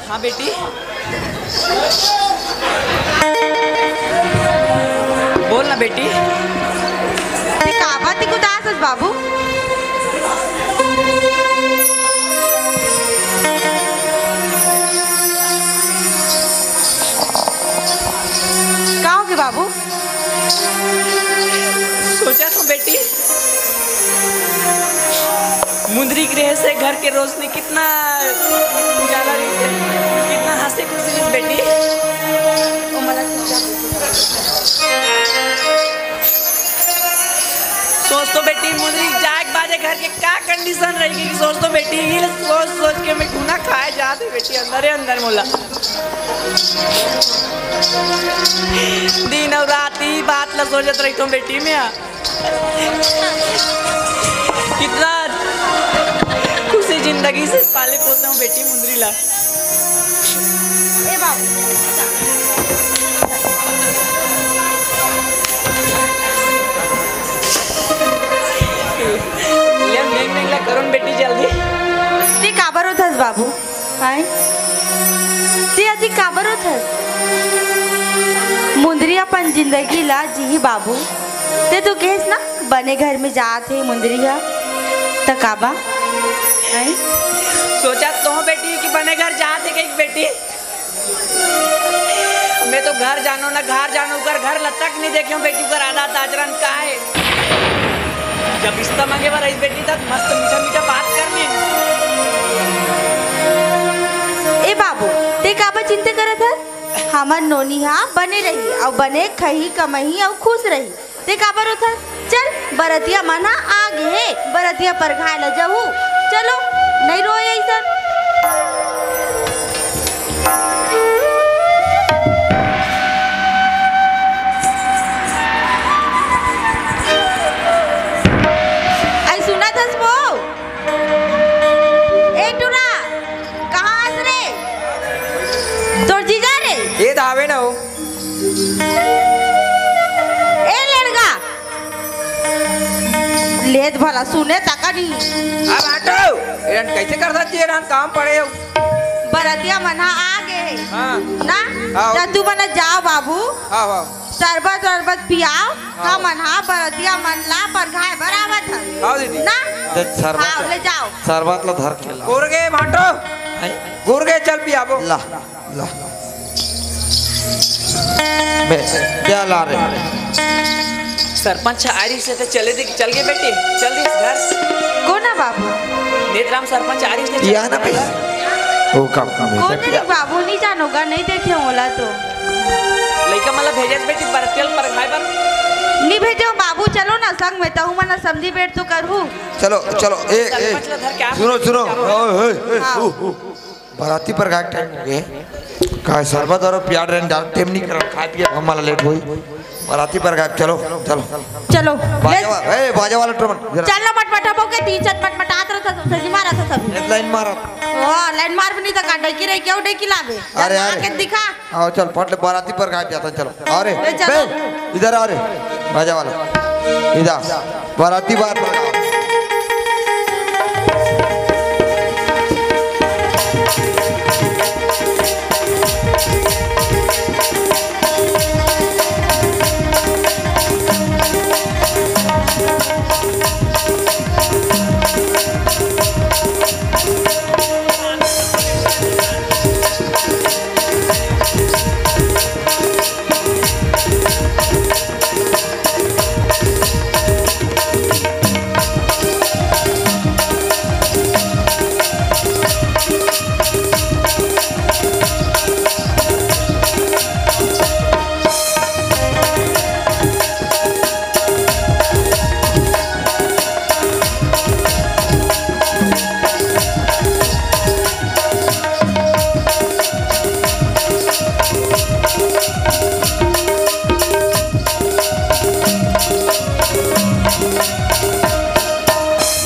हाँ बेटी। बोल ना बेटी। ते का बात उदास हस बाबू? का होगे बाबू? सोचत हँव बेटी, मुंदरी के रेहे से घर के रोशनी कितना उजाला रहिथे, कितना हँसी खुशी रहिथे बेटी। सोच तो बेटी, मुंदरी जाए के बाद घर के का कंडीशन रही कि सोच तो बेटी, ये सोच सोच के मैं घुना खाए जात हे बेटी, अंदरे अंदर मोला। दिन अउ रात ही बात ला सोचत रहिथों बेटी मैं। कितना खुशी जिंदगी से पाले पोसे हँव बेटी मुंदरी ला। ए बाबू। ले नेंग नेंग ला करो न बेटी जल्दी। ते काबर रोथस बाबू? हैं? ते अति काबर रोथस? मुंदरी अपन जिंदगी ला जीही बाबू। ते तो कहेस ना बने घर में जात हे मुंदरी ह, त काबा? हैं? सोचत तो हँव बेटी कि बने घर जात हे कहिके बेटी। मैं तो घर जानों ना घर जानों, ओकर घर ला तक नहीं देखे हँव बेटी, ओकर आदत आचरण का हे। जब रिश्ता मांगे बर रहिस बेटी, तब मस्त मीठा मीठा बात कर ली। ए बाबू, ते काबर चिंता करत हस? हमर नोनी हा बने रही, अउ बने खही कमही अउ खुश रही। ते काबर रोथस? चल, बरतिया मन ह आ गे हे, बरतिया परघाय ल जहू। चलो, नइ रोय अइसन। अई सुनत हस वो? ए टूरा, लेत भला सुने तक नहीं। अब आटो, एरन कैसे कर सकती है, एरन काम पड़े हो। बरतिया मन ह आ गे हे। हाँ। ना? हाँ। त तू मन जाओ बाबू। हाँ, हाँ। शरबत वरबत पियाओ, हाँ। हमन ह बरतिया मन ला परघाए बर आवत हन। हाँ, दीदी। ना? ते शरबत हाँ, ले जाओ। शरबत ला धर के ला। गुरगे भांटो। हैं? गुरगे चल पियाबो। ला, ला। बे, क्या ला रहे? सरपंच आ रही से तो चले दे, चल गए बेटी, चल दे इस घर से। कोन हे बाबू? नेतराम सरपंच आ रही से चल यह ना गए। भाई। वो काम, काम है। कोन हे बाबू, नहीं जानोगा, नहीं देखे होला तो। लइका मन ला भेजे बेटी, बरतिया ल परघाए बर। नहीं भेजो बाबू, चलो ना संग में, तहु मन समझी बैठ तो करहू। चलो, चलो, ए, ए, सरपंच ला धर के आप सुनो, सुनो, करो। ओए, ओए, ओए, हाँ। ऊ, ऊ, ऊ। बराती परघाए के टाइम हो गे। का शरबत और पियाड़ रहन जा, टेम नहीं कर, खाए पिए हमला लेट होई। बराती परघाए, चलो, चलो। चलो, बाजा ले। वाला, ए, बाजा वाला ट्रमन, जरा। चल ना मटमटा बहू के तीन छत मटमटात रहता सब, सही मारा था सब। एक लाइन मारा। ओ, लाइन मार भी नहीं था, का डैकी रही, क्यों डैकी लावे? अरे, चल, अरे। आके दिखा। आओ, चल, फट ले, बराती परघाए जाता, चलो। अरे, ले, चलो। बे, इधर आ रे, बाजा वाला। इधर, बराती बार।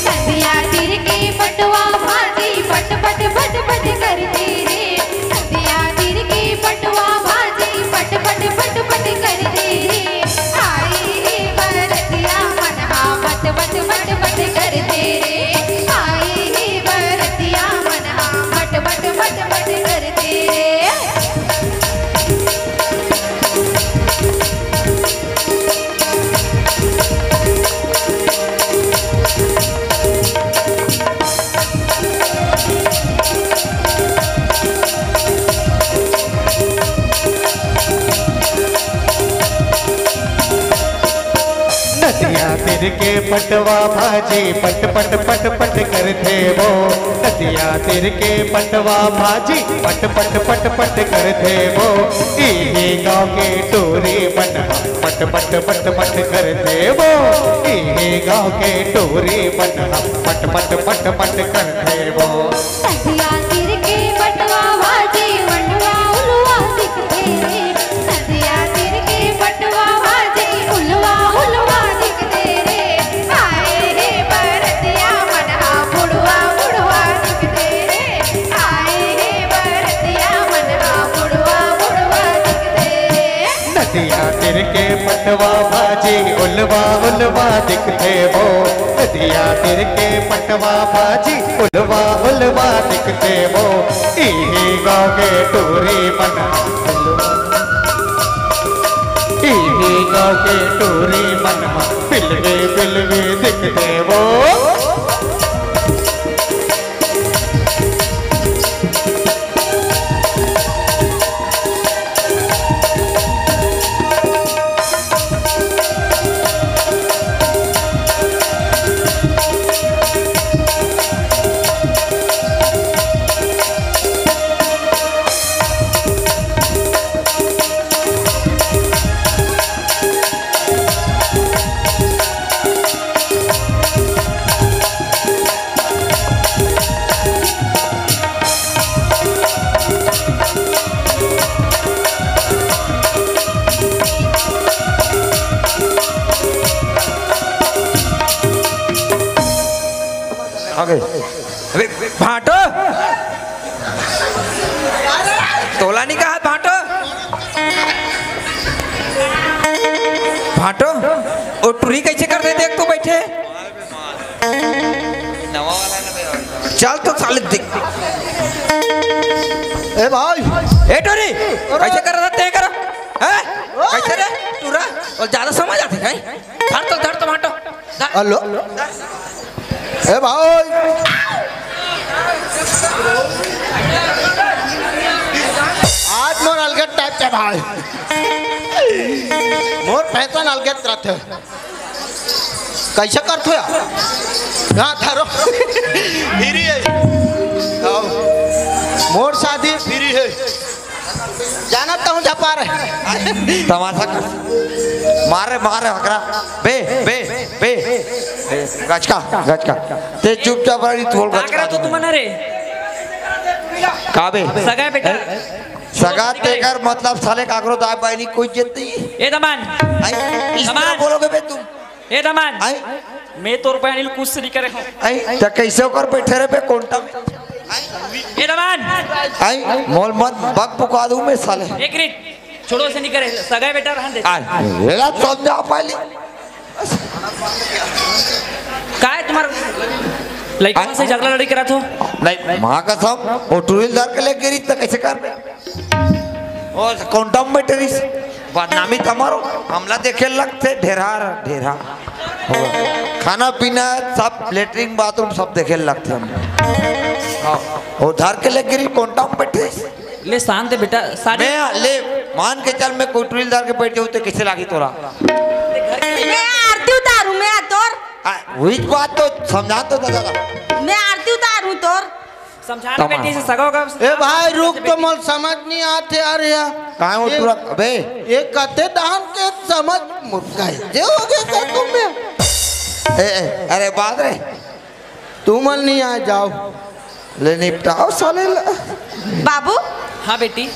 नदिया तीर के पटवा भाजी पट पट पट पट करथे रे। नदिया तीर के पटवा भाजी पट पट पट पट करथे रे। आई हे बरतिया मन हा मट मट मट मट करथे रे। आई हे बरतिया मन हा मट मट मट मट करथे रे। नदिया तीर के पटवा भाजी पट पट पट पट करथे वो। नदिया तीर के पटवा भाजी पट पट पट पट करथे वो। इही गाँव के टूरी मन ह पट पट पट पट करथे वो। इही गाँव के टूरी मन ह पट पट पट पट करथे वो। नदिया तीर के पटवा भाजी मंडवा उलवा दिखथे रे। नदिया तीर के पटवा भाजी उलवा उलवा दिखथे रे। आए हे बरतिया मन हा बुढ़वा बुढ़वा दिखथे रे। आए हे बरतिया मन हा बुढ़वा बुढ़वा दिखथे रे। नदिया तीर के पटवा भाजी उलवा उलवा दिखथे वो। नदिया तीर के पटवा भाजी उलवा उलवा दिखथे वो। इही गाँव के टूरी मन, इही गाँव के टूरी मन म बिलवे बिलवे दिखथे वो। आ गए। अबे भांटो, तोला नहीं कहा भांटो? भांटो, ओ टुरी कैसे कर दे, देख तो बैठे। चल तो साले देख। ए भाई। ए टोरी, कैसे कर रहा तें कर? हैं? कैसे रे? टूरा? और ज्यादा समझ आते हैं? धर तो, धर तो, बांटो। हेलो। ए भाई। आज मोर अलगे टाइप के भाई। मोर फैशन अलगे तरह थे। कैसे करथो यार? हाँ, धरो। फ्री है। आओ। मोर शादी फ्री है। जानत तो हूँ, झपा रहे। तमाशा कर। मारे, मारे, हकरा। बे, बे, बे। गचका, गचका। ते चुपचाप रही, तोल का गचका। करा तो तुमन रे? का बे? सगा बेटा। सगा तेकर मतलब साले काकरो दाई बहिनी कोई इज्जत नहीं। ए दमान। आई, इस तरह दमान। बोलोगे बे तुम? ए दमान। आई। मैं तोर बहिनी ल कुछ नहीं करे हूँ। आई, त कैसे ओकर बैठे रहे बे कोंटा में? ए दमान। आई, मोल मत बक बुका दूं मैं साले। एक मिनट, छोड़ो से नहीं करे, सगा बेटा रहन दे। आई, एला समझा पाली। का है तुम्हारा लड़का से झगड़ा लड़ी करा थो? नहीं, माँ कसम, वो टूरिल धर के ले गिरी त कैसे कर बे? ओ, condom में टेरिस, बदनामी तमारो, हमला देखे लगथे, ढेरा, ढेरा। हो। खाना पीना, सब लेटरिन बाथरूम, सब देखे लगथे हम। हाँ, वो धर के ले गिरी, condom में टेरिस। ले शांत है बेटा, शादी मैं, ले, मान के चल, मैं कोई टूरिल धर के बैठ जाऊँ, तो कैसे लागी तोरा? मैं आरती उतारूं, मैं तोर। आ, वही बात तो समझा तो दादा। मैं आरती उतारूं तोर। समझाना तमाम। बेटी से सगा होगा। ए भाई, रुक तो, मोल समझ नहीं आते यार, यार। काहे वो ये, टूरा, अबे? ये कते दान के समझ मुर्गा है। जे हो गए कर तुम में। ए, ए, अरे बात रे। तुमन नहीं आ जाओ। ले निपटाओ साले ला। बाबू। हाँ बेटी।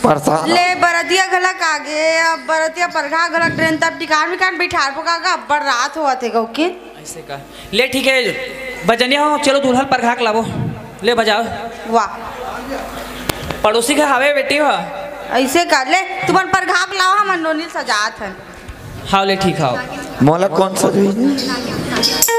परेशान। ले बरतिया घलक आगे, अब बरतिया परघा घलक ट्रेन, तब टिकान मिकान बिठार पोका का, अब्बड़ रात होवत हे गौ के। ऐसे का? ले ठीक है, बजनिया हो, चलो दूल्हा परघा के लावो। ले बजाओ। वाह। पड़ोसी के हवे बेटी हो। ऐसे का? ले, तुमन परघा के लाओ, हमन नोनी सजात हन। हाव ले ठीक हाव। मोला कौन सा चाहिए?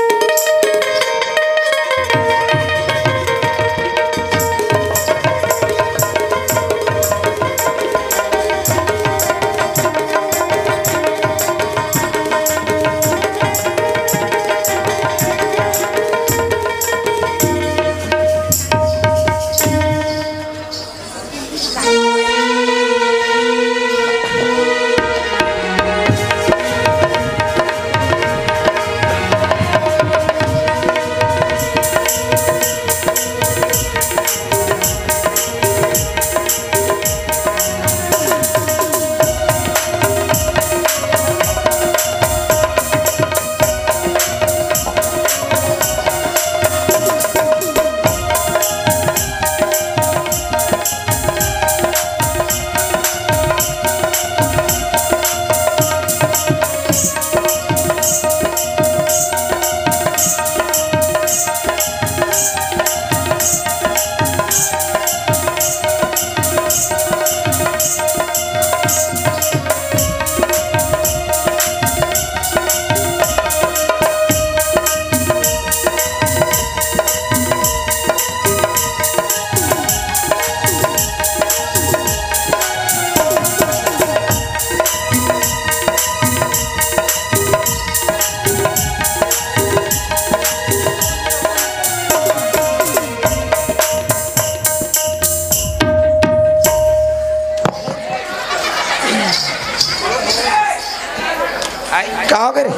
आई, का हो गे रे?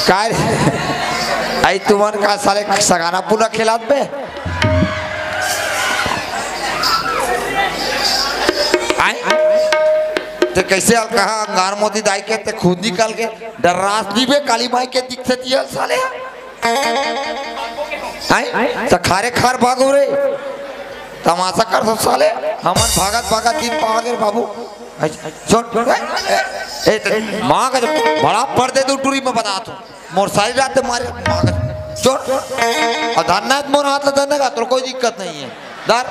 का रे? आई, तुमन का साले सगाना पुना खेलात बे? आई? ते कैसे हल कहा अंगार मोती दाई के ते खुद निकल के डर्रास दी बे काली माई के दिखते दियल साले? आई? त खारे खार भागो रे। तमाशा कर सब साले। हमन भागत भागत दिन पा गे बाबू। आई, सुन। ए, ए, ए, माँ का तो बड़ा पर्दे दू टूरी में बता तू। मोर सारी रात मारे, माँ का। सुन। और धरना है, मोर हाथ ला धरने का, तोर कोई दिक्कत नहीं है। धर।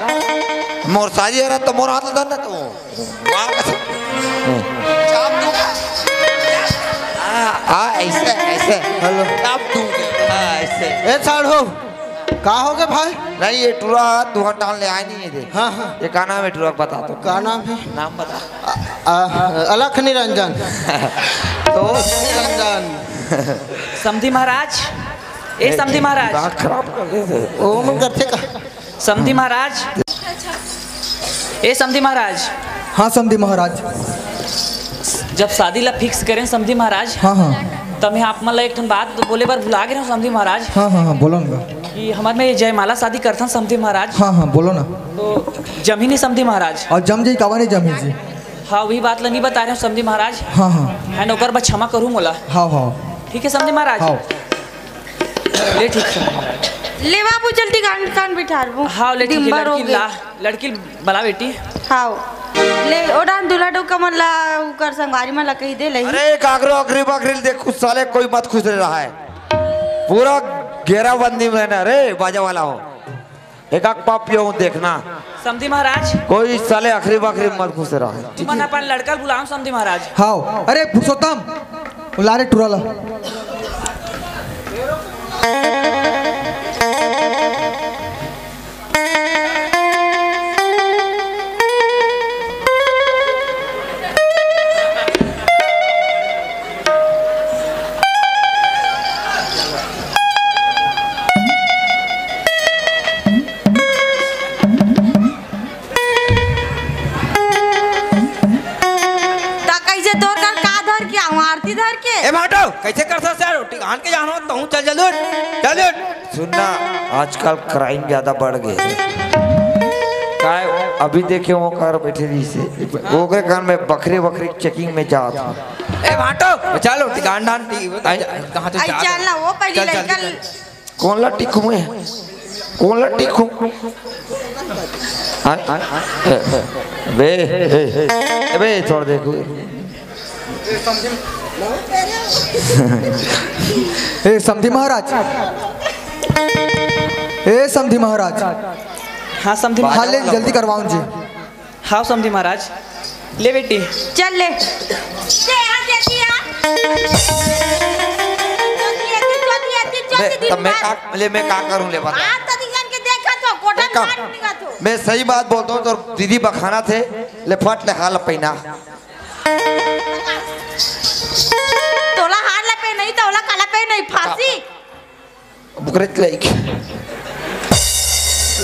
मोर सारी रात तो मोर हाथ ला धरना तो। माँ का। चाप दूंगा। हाँ, ऐसे, ऐसे। हेलो। अब तू, हाँ, ऐसे। ए, साढ़ू, का हो गए भाई? नहीं, ये टुरा दुकान डाल ले आए नहीं है रे। हाँ, हाँ। ये का नाम है टुरा, बता तो। का नाम है? नाम बता। आ, आ, अलख निरंजन। तो निरंजन। समधी महाराज, ए समधी महाराज, दिमाग खराब कर देते। ओ मन करते का? समधी महाराज, ए समधी महाराज। हाँ समधी महाराज। जब शादी ला फिक्स करेन समधी महाराज, हाँ, हाँ। तब मैं आप मन ला एक ठन बात बोले बर भुला गे रहेंव समधी महाराज। हाँ, हाँ, हाँ, बोलो ना। कि हमर में जयमाला शादी करथन समधी महाराज। हाँ, हाँ, बोलो ना। तो जमही नहीं समधी महाराज। अउ जम जाही, काबर नहीं जमही जी। हाँ, वही बात ला नहीं बता रहेंव समधी महाराज। हाँ, हाँ। है ना, ओकर बर क्षमा करू मोला। हाँ, हाँ। ठीक है समधी महाराज। हाँ। ले ठीक से। ले बाबू, चल टिकान कान बिठारबो। हाँ, ले ठीक है, लड़की ला, लड़की बला बेटी। हाँ। ले, ओ डान दूल्हा डोका मन ला, उकर संगवारी मन ला कही दे लही। अरे, काकरो अखरी बखरी देख, खुश साले कोई मत खुश रहा है। पूरा घेराबंदी में रहना रे, बाजा वाला हो। एक आक पाप पियो देखना। समधी महाराज। कोई साले अखरी बखरी मत घुसे रहा। तुमन अपन लड़का ल बुलाओ समधी महाराज। हाव। अरे पुरुषोत्तम, ला रे टुरा ला। त कइसे तोर कर का धर के आऊं? आरती धर के? ए भाटो, कइसे कर सकत हे? रोटी खान के जानो, तहूं चल जल्दी उठ, जल्दी उठ। सुन ना, आजकल क्राइम ज्यादा बढ़ गए हे। काय अभी देखे वो कर बैठे रही से, ओकरे घर में बकरी, बकरी चेकिंग में जात हे। ए भाटो, चल रोटी खान डान, कहां से आई, जात चल ना, वो पहली चल, लड़का जल्दी चल। कौन ला टिकूं मैं? कौन ला टिकूं? हाँ, हाँ, हाँ। ए, ए, बे, ए, ए, ए, बे, छोड़ दे तू। ए, समधी महाराज। ए, समधी महाराज। हाँ, समधी महाराज। हाँ, ले, जल्दी करवाऊं जी। हाव समधी महाराज, ले बेटी। चल ले। दे, आ, दे दिया। बे, तब मैं का, ले, मैं का करूं, ले बता। आप तो दिखन के देखत हो, कोठा एक काम, काट निकलत हो। मैं सही बात बोलता हूं, तो दीदी बखाना थे, ले फट ले हार ला पहिना। तोला हार ला पहिना नहीं, तो ओला काला पहिना नहीं, फांसी। बुकरेच लाइक।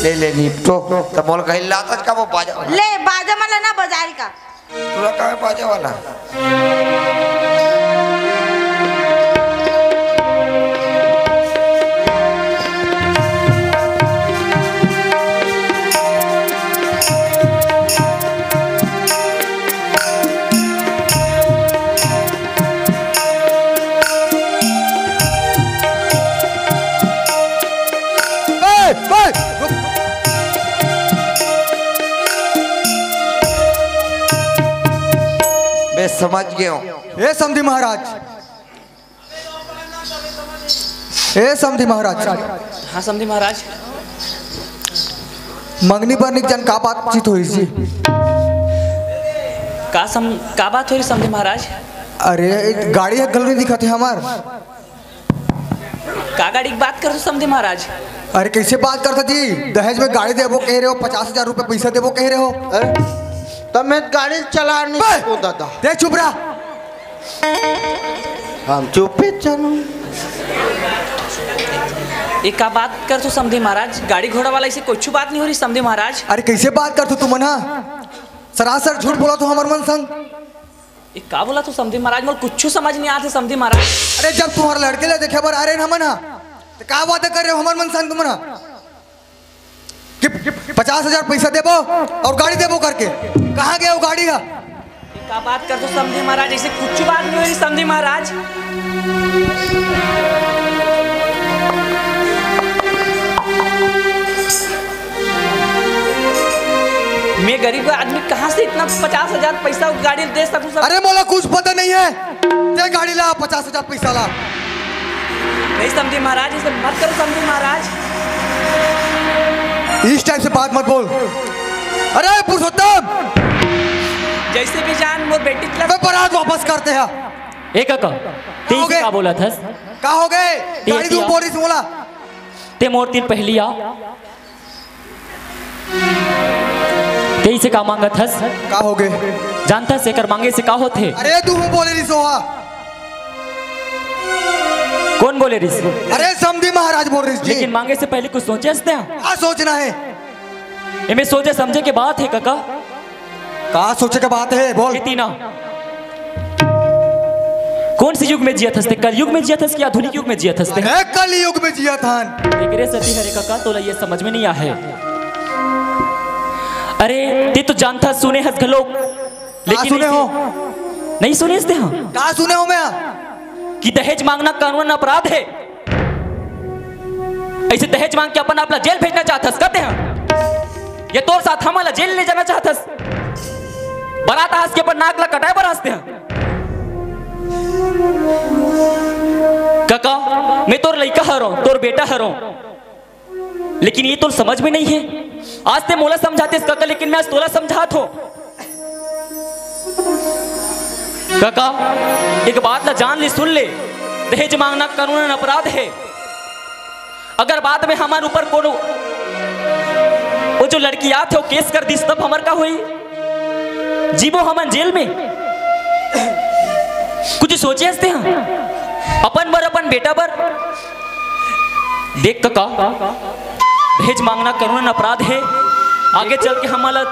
ले, ले, निपटो। त मोला कहीं लाता का वो बाजा वाला? ले, बाजा वाला ना बजाए का। तोला का बाजा वाला? ए, ए, रुक। मैं समझ गया हूँ। ए समधी महाराज, ए समधी महाराज। हाँ समधी महाराज। मंगनी बर निक जन का बातचीत होइस जी? का सम-, का बात होइस समधी महाराज? अरे, गाड़ी ह घलो नहीं दिखत हे हमर। का गाड़ी के बात करथो समधी महाराज? अरे कइसे बात करथो जी? दहेज में गाड़ी देबो कहे रहे हो, पचास हजार रुपये पैसा देबो कहे रहे हो। अरे, तब मैं गाड़ी चला नहीं बे! सकूं दादा। दे चुप रहा। हम चुपे चलो। ये का बात करथो समधी महाराज? गाड़ी घोड़ा वाला ऐसे कुछ बात नहीं हो रही समधी महाराज। अरे कइसे बात करथो तुमन हा? सरासर झूठ बोलथो हमर मन संग। ये का बोलथो समधी महाराज? मोला कुछ समझ नहीं आथे समधी महाराज। अरे जब तुम्हारे लड़के ला देखे बर आ रहे हैं हमन हा, तो का वादा कर रहे हो हमर मन संग तुमन हा? कि पचास हजार पैसा देबो और गाड़ी देबो करके, कहाँ गया वो गाड़ी हा? का बात करथो समधी महाराज, ऐसे कुछ बात नहीं हुई समधी महाराज। मैं गरीब आदमी, कहाँ से इतना पचास हजार पैसा गाड़ी दे सकूं सब? अरे मोला कुछ पता नहीं है, ते गाड़ी ला, पचास हजार पैसा ला। नहीं समधी महाराज, ऐसे मत करो समधी महाराज। इस टाइप से बात मत बोल। अरे पुरुषोत्तम, जैसे भी जान मोर बेटी के मैं बारात वापस करते हैं। ए कका, तें हो इसे गे? का बोलत हस? का हो गे? ते गाड़ी तू बोल रही मोला। ते मोर तीर पहली आ। तें इसे का मांगत हस? का हो गे? जानत हस एकर मांगे से का होथे? अरे तू बोले रिस ओहा। कोन बोले रिस? अरे समधी महाराज बोल रिस जी। लेकिन मांगे से पहले कुछ सोचे हस तें? का सोचना हे? एमे सोचे समझे के बात हे कका। का सोचे के बात हे, बोल। ए तीना, कोन से युग में जियत हस तें? कलयुग में जियत हस कि आधुनिक युग में जियत हस तें? अरे कलयुग में जियत हन। एकरे सेती हरे कका तोला ये समझ में नहीं आहे। अरे तें तो जानत हस, सुने हस घलोक, का लेकिन सुने हो? नहीं सुने हस तें, हाँ? का सुने हो मैं? कि दहेज मांगना कानूनन अपराध हे। अइसे दहेज मांग के अपन आप ला जेल भेजना चाहत हस का तें? ये तोर साथ हमन ला जेल ले जाना चाहत हस? बरात आस के अपन नाक ला कटाए बर हस तें? कका, मैं तोर लइका हरंव, तोर बेटा हरंव, लेकिन ये तोर समझ में नहीं हे। आज तें मोला समझातेस कका, लेकिन मैं आज तोला समझात हों। कका, एक बात ला जान ले, सुन ले, दहेज मांगना कानूनन अपराध हे। अगर बाद में हमर ऊपर कोनो, वो जो लड़की आथे, वो केस कर दिस, तब हमर का होई? जीबो हमन जेल में? कुछ सोचे हस तें, हाँ? अपन बर, अपन बेटा बर। देख कका, दहेज मांगना कानूनन अपराध हे। आगे चल के हमन ला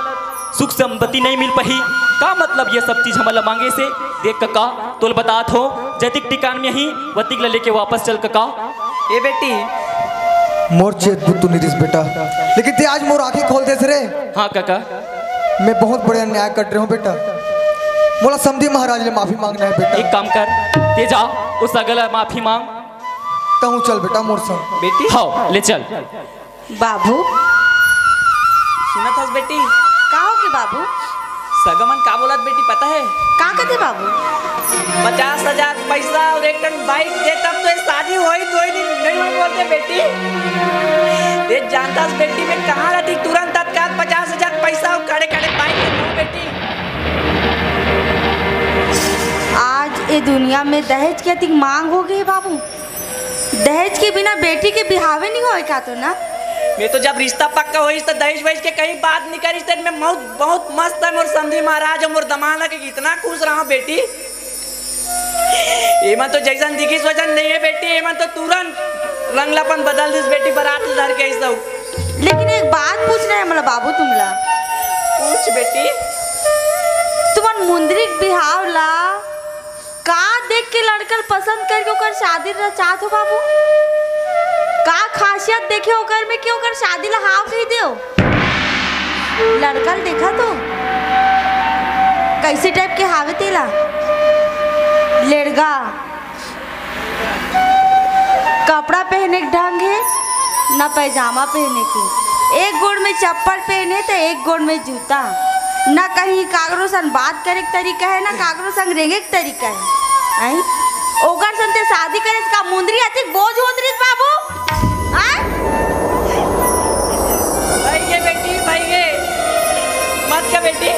सुख संपत्ति नहीं मिल पाही। का मतलब ये सब चीज हमन ला मांगे से? देख कका, तोल बतात हों, जतिक ठिकान में ही वतिक ला लेके वापस चल कका। ए बेटी। मोर चेत बुतू निरिस बेटा, लेकिन तें आज मोर आंखी खोल देस रे। हाँ कका। मैं बहुत बड़े अन्याय कर रहे हूँ बेटा, मोला समधी महाराज ले माफी मांगना हे बेटा। एक काम कर, तें जा, ओ सगा ला माफी मांग। तहूँ चल बेटा मोर संग। बेटी। हाँ, ले चल। बाबू। सुनत हस बेटी? का हो गे बाबू? सगा मन का बोलत बेटी पता हे? का कथे बाबू? पचास हजार पैसा अउ एक ठन बाइक दे तब तो ये शादी होई, तो होई नहीं, नहीं होई बोलते बेटी। ये जानत हस बेटी मैं कहाँ रहती, तुरंत तत्काल पचास हजार पैसा अउ कड़े कड़े बाइक दे दो बेटी। आज ये दुनिया में दहेज के अतिक मांग हो गे बाबू। दहेज के बिना बेटी के बिहावे नहीं होय का तो ना? मैं तो जब रिश्ता पक्का होइस त दहेज वहेज के कहीं बात नहीं करिस, त मैं बहुत, बहुत मस्त हे मोर समधी महाराज अउ मोर दमाला के, इतना खुश रहा बेटी। एमन तो जैसन दिखिस वैसन नहीं हे बेटी, एमन तो तुरंत रंग ला अपन बदल दिस बेटी, बरात ला धर के ऐसा। लेकिन एक बात पूछना हे मोला बाबू तुमला। पूछ बेटी। तुमन मुंदरी के बिहाव ला का देख के लड़का ल पसंद करके ओकर शादी रचात हो बाबू? का खासियत देखे ओकर में कि ओकर शादी ला हाँ कही देव? लड़का ल देखा तो कैसे टाइप के हावे तेला। लेड़गा, कपड़ा पहने के ढंग हे ना पैजामा पहने के, एक गोड़ में चप्पल पहने त एक गोड़ में जूता। ना कहीं काकरो संग बात करे के तरीका हे, ना काकरो संग रेंगे के तरीका हे। आई? ओकर संग ते शादी करे से का मुंदरी अतिक बोझ होत रहिस बाबू? आई? भाई गे बेटी, भाई गे। मत का बेटी,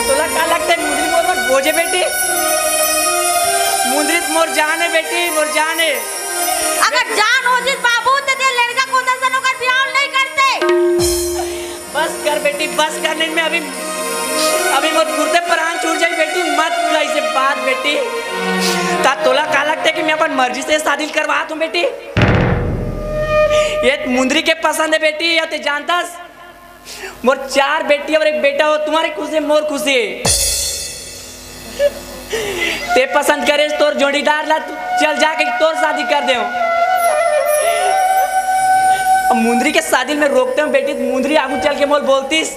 तोला का लगथे मुंदरी मोर बर बोझ हे बेटी? मुंदरी त मोर जान हे बेटी, मोर जान हे। अगर जान हो जिस बाबू, त ते लड़का कोता सन ओकर बिहाव नहीं करते। बस कर बेटी, बस कर, नहीं मैं अभी, अभी मोर तुरते प्राण छूट जाई बेटी, मत कर ऐसे बात बेटी। का तोला का लगता है कि मैं अपन मर्जी से शादी करवात हूँ बेटी? ये मुंदरी के पसंद है बेटी, या ते जानता मोर चार बेटी और एक बेटा हो, तुम्हारी खुशी मोर खुशी। ते पसंद करे तोर जोड़ीदार ला, तू चल जाके तोर शादी कर दे। अब मुंदरी के शादी में रोकते हो बेटी, मुंदरी आगू चल के मोल बोलतीस,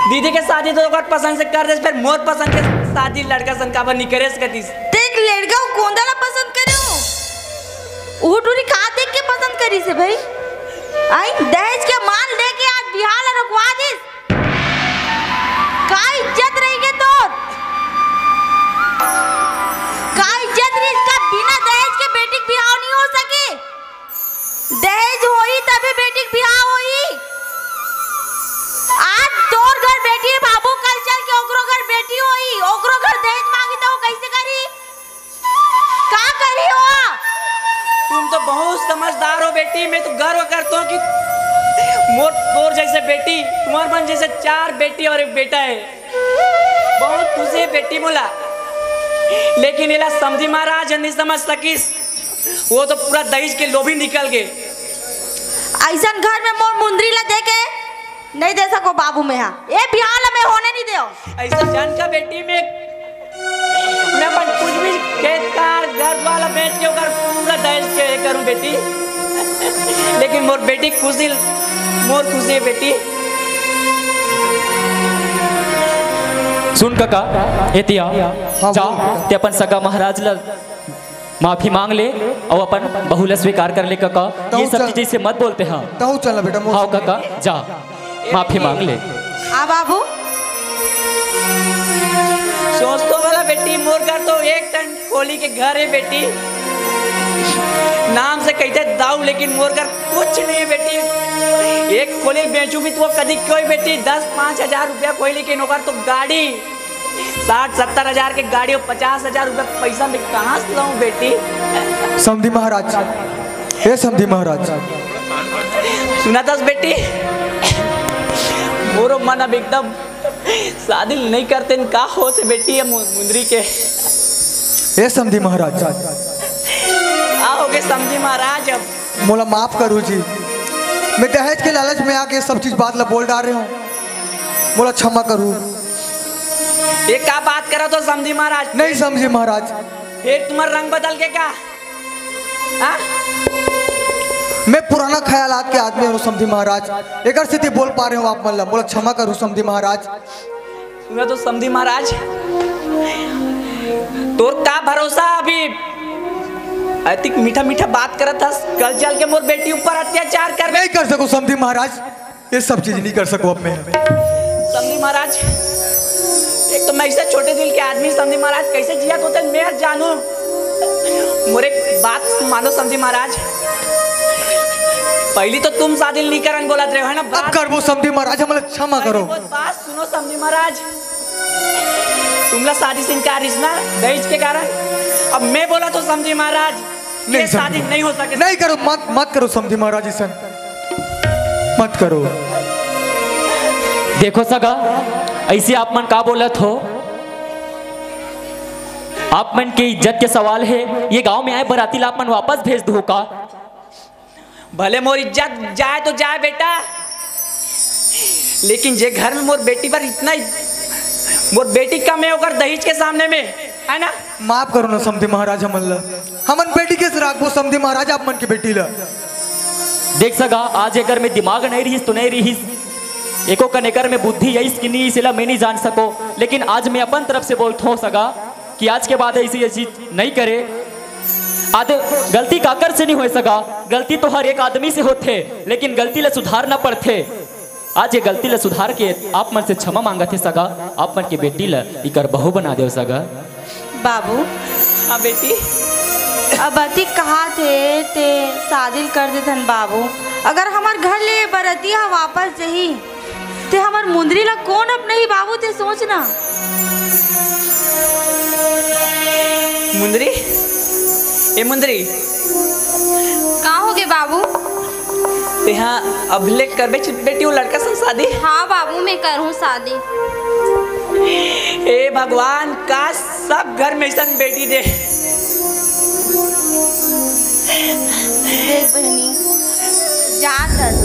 दीदी के शादी तो ओकर पसंद से कर दे, फिर मोर पसंद के शादी लड़का संग काबर नहीं करे सकतीस? देख लड़का कोंदा ला पसंद करे हो, वो टूरी का देख के पसंद करी से भाई? आई दहेज के मान लेके आज बिहाव ला रुकवा दिस। का इज्जत रही गे तोर? का इज्जत रही? इसका बिना दहेज के बेटी के बिहाव नहीं हो सके। दहेज होई तभी बेटी के बिहाव होई। आज तोर घर बेटी है बाबू, कल चल के ओकरो घर बेटी होई, ओकरो घर दहेज मांगी तो वो कैसे करी? बहुत समझदार हो बेटी, मैं तो गर्व करता हूँ कि मोर तोर जैसे बेटी, तुम्हार मन जैसे चार बेटी और एक बेटा है। बहुत खुशी है बेटी मोला, लेकिन एला समधी महाराज नहीं समझ सकिस, वो तो पूरा दहेज के लोभी निकल गए। ऐसन घर में मोर मुंदरी ला देके नहीं दे सको बाबू, मैं हा ए बिहाव ला मैं होने नहीं देव। ऐसा जान का बेटी, मैं मैं अपन कुछ भी खेत खार घर वाला बेच के ओकर पूरा दहेज के करूं बेटी, लेकिन मोर बेटी खुशी, मोर खुशी है बेटी। सुन कका, एतिया हाँ, जा, बोल बेटा। ते अपन सगा महाराज ला माफी मांग ले और अपन बहू ला स्वीकार कर ले कका। ये तहु सब चल। चीजें से मत बोलते हैं। तहु चल ना बेटा, मोर हाँ संग। कका, जा, माफी मांग ले। आ बाबू, सोच तो वाला बेटी, मोर घर तो एक टन खोली के घर है बेटी, नाम से कहते दाऊ, लेकिन मोर घर कुछ नहीं है बेटी। एक खोली बेचू भी तो कदी कोई बेटी दस पाँच हजार रुपया कोई, लेकिन ओकर तो गाड़ी साठ सत्तर हजार के गाड़ी और पचास हजार रुपया पैसा मैं कहाँ से लाऊं बेटी? समधी महाराज, हे समधी महाराज, सुना दस बेटी, मोरो मन अब एकदम शादी नहीं करते न का होते बेटी, ये मु- मुंदरी के। हे समधी महाराज, का हो गए समधी महाराज? अब मोला माफ करू जी, मैं दहेज के लालच में आके सब चीज बात ला बोल डारे हूँ, मोला क्षमा करू। ये का बात करा तो समधी महाराज? नहीं समधी महाराज, फिर तुम्हारा रंग बदल के का? हाँ? मैं पुराना ख्यालात के आदमी हूँ समधी महाराज, एकर सेती बोल पा रहे हूँ आप मन ला, मोला क्षमा करू समधी महाराज। सुना तो समधी महाराज, तोर का भरोसा अभी अतिक मीठा मीठा बात करत हस, कल चल के मोर बेटी ऊपर अत्याचार कर। नहीं कर सकूँ समधी महाराज, ये सब चीज नहीं कर सकूँ अब मैं। समधी महाराज, एक तो मैं ऐसा छोटे दिल के आदमी समधी महाराज, कैसे जिया तो मैं जानू। मोरे बात मानो समधी महाराज, पहली तो तुम शादी नहीं करन बोलत रहे हो, है ना? अब करबो समधी महाराज, हमला क्षमा करो। वो बात सुनो समधी महाराज, तुमला शादी से इनकार रहिस ना दहेज के कारण। अब मैं बोला तो समधी महाराज, ये नहीं समधी। शादी नहीं हो सके। नहीं करो, मत मत करो समधी महाराज, ऐसा मत करो। देखो सगा, ऐसे आप मन का बोलत हो? आप मन के इज्जत के सवाल है। ये गांव में आए बराती ला आप मन वापस भेज दो का? भले मोर इज्जत जाए तो जाए बेटा, लेकिन जे घर में मोर बेटी पर इतना, मोर बेटी कम है ओकर दहेज के सामने में, है ना? माफ करो ना समधी महाराज हमन ला, हमन बेटी के से राखबो समधी महाराज आप मन के बेटी ला। देख सगा, आज एकर में दिमाग नहीं रहिस तो नहीं रहिस, एको कन एकर में बुद्धि आइस कि नहीं, इसेला मैं नहीं जान सको, लेकिन आज मैं अपन तरफ से बोलथो सगा कि आज के बाद ऐसी ये चीज नहीं करे। आते गलती काकर से नहीं होए सगा, गलती तो हर एक आदमी से होथे, लेकिन गलती ला सुधारना पड़थे। आज ये गलती ला सुधार के आप मन से क्षमा मांगत हे सगा, आप मन के बेटी ला इकर बहू बना देव सगा। बाबू, हाँ बेटी, अब अति कहा थे ते शादी कर देथन बाबू। अगर हमार घर ले बरतिया वापस जही ते हमार मुंदरी ला कौन अपनही बाबू, ते सोच ना। मुंदरी, ए मुंदरी, का होगे बाबू? तेहा अभले करबे च-, बेटी, वो लड़का संग शादी? हाँ बाबू, मैं करूँ शादी। ए भगवान, का सब घर में ऐसन बेटी दे। देख बहिनी, जात हस,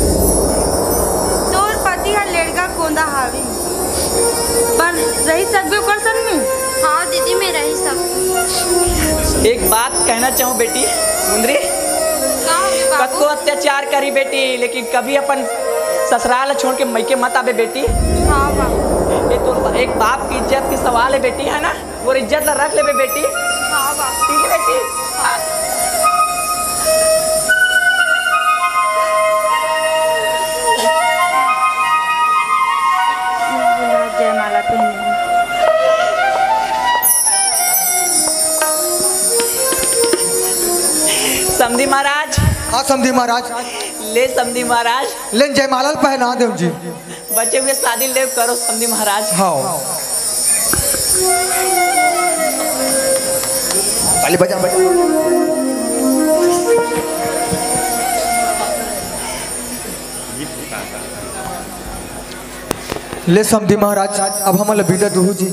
तोर पति ह लेड़गा कोंदा हावे, पर रही सकबे ओकर संग में? हाँ दीदी, मैं रही सकूँ। एक बात कहना चाहूँ बेटी, मुंदरी, का होगे बाबू? कतको अत्याचार करी बेटी, लेकिन कभी अपन ससुराल छोड़ के मइके मत आबे बेटी। हाँ बाबू। ये तो एक बाप की इज्जत की सवाल है बेटी, है ना? वो इज्जत ला रख लेबे बेटी। हाँ बाबू। ठीक है बेटी। जयमाला पहने। समधी महाराज, हाँ समधी महाराज, ले समधी महाराज, लेन जयमाला पहना देव जी। बचे हुए शादी ले करो समधी महाराज। हाँ, ताली बजा, बजा। ले समधी महाराज, अब हमन ल बिदा दुहू जी।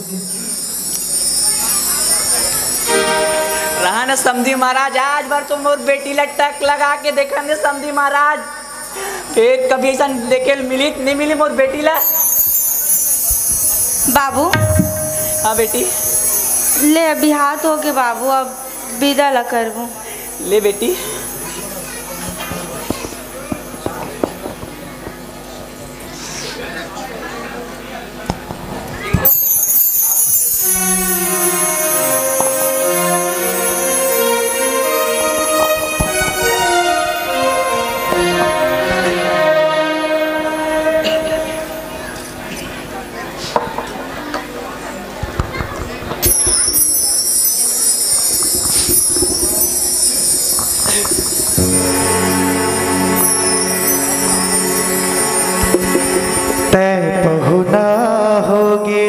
रहा न समधी महाराज, आज बर तो मोर बेटी ल टक लगा के देखा ने समधी महाराज, फेर कभी ऐसा देखे ल मिली त नहीं मिली मोर बेटी ला। बाबू। हाँ बेटी। ले, अभी हाथ हो के बाबू, अब बिदा ला करबो। ले बेटी। तै पहुना होगे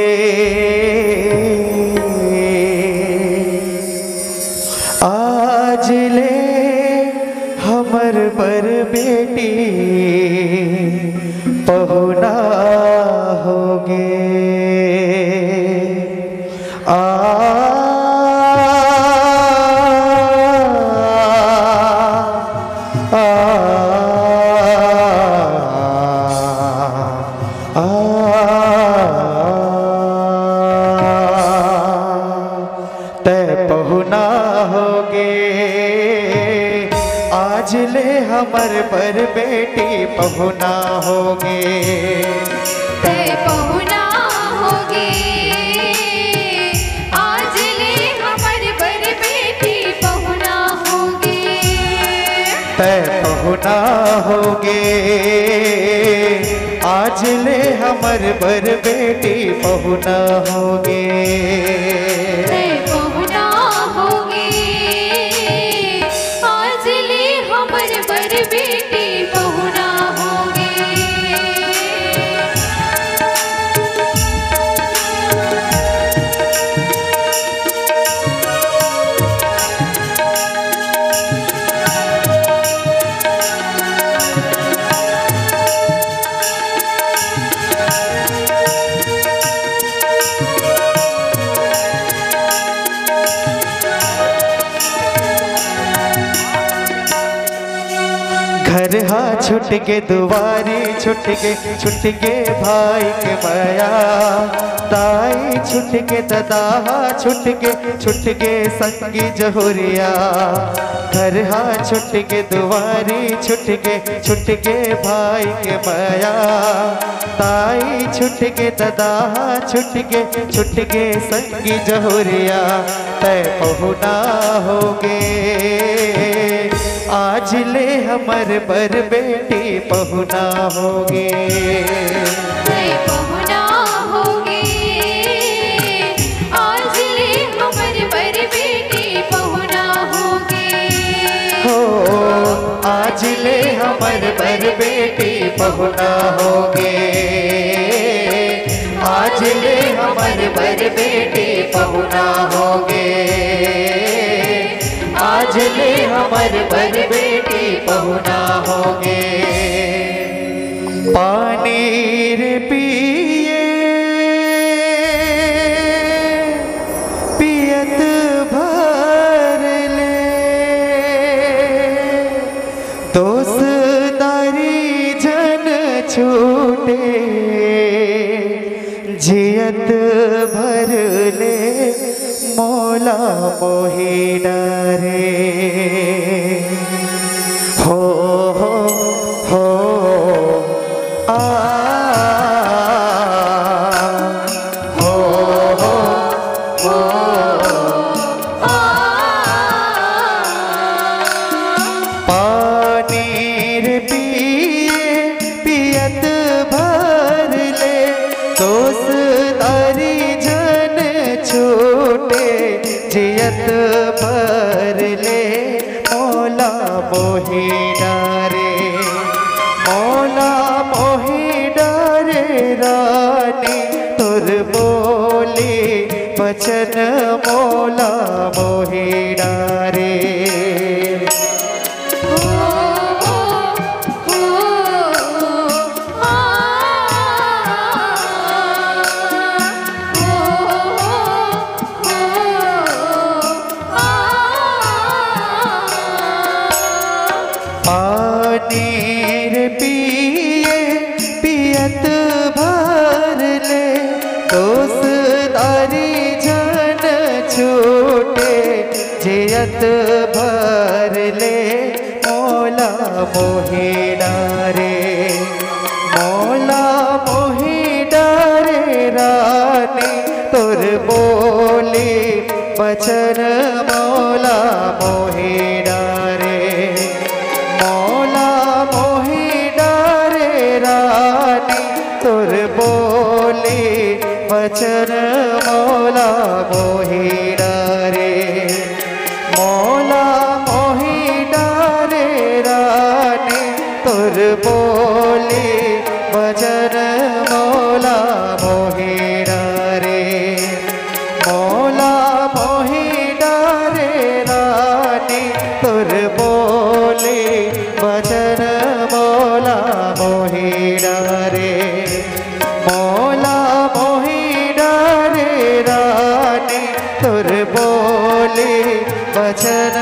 आज ले हमर बर बेटी पहुना होगे। आ, आ, आ, तै पहुना होगे, आज ले हमर बर बेटी पहुना होगे। तै पहुना होगे, आज ले हमर बर बेटी पहुना होगे। तै पहुना होगे, आज ले हमर बर बेटी पहुना होगे। तै पहुना होगे, आज ले हमर बर बेटी पहुना होगे। घर हा छुट के, दुवारी छुट के, छुट के भाई के मया, ताई छुट के, ददा हा छुट के, छुट के संगी जहुरिया। घर हा छुट के, दुवारी छुट के, छुट के भाई के मया, ताई छुट के, ददा हा छुट के, छुट के संगी जहुरिया। तै पहुना होगे, आज ले हमर बर बेटी पहुना होगे। तै पहुना होगे, आज ले हमर बर बेटी पहुना होगे। हो, आज ले हमर बर बेटी पहुना होगे। आज ले हमर बर बेटी पहुना होगे। आज ले हमर बर बेटी पहुना होगे। पानी रे पिए पियत भर ले, दोस्तारी झन छूटे, जियत भर ले मोला मोहि डारे। हो, हो, हो, आ, हो, हो, हो, आ। पानी रे पिए पियत भर ले, दोस्तारी झन छूटे, जियत भर ले मोला मोहि डारे। मोला मोहि डारे रानी, तोर बोली बचन मोला मोहि डारे। पिए पियत भर ले, दोसदारी झन छूटे, जियत भर ले मोला मोहि डारे, मोला मोहि डारे रानी, तोर बोली बचन मोला मोहि डारे, मोला मोहि डारे रानी, तोर बोली बचन मोला मोहि डारे, मोला मोहि डारे रानी, तोर बोली बचन मोला मोहि डारे, मोला मोहि डारे रानी, तोर बोली बचन मोला मोहि डारे, मोला मोहि डारे रानी, तोर बोली बचन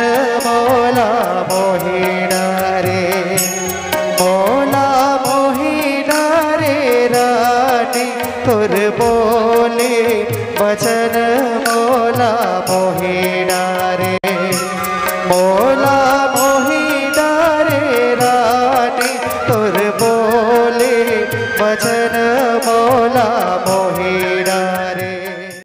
मोला मोहि डारे, मोला मोहि डारे रानी, तोर बोली बचन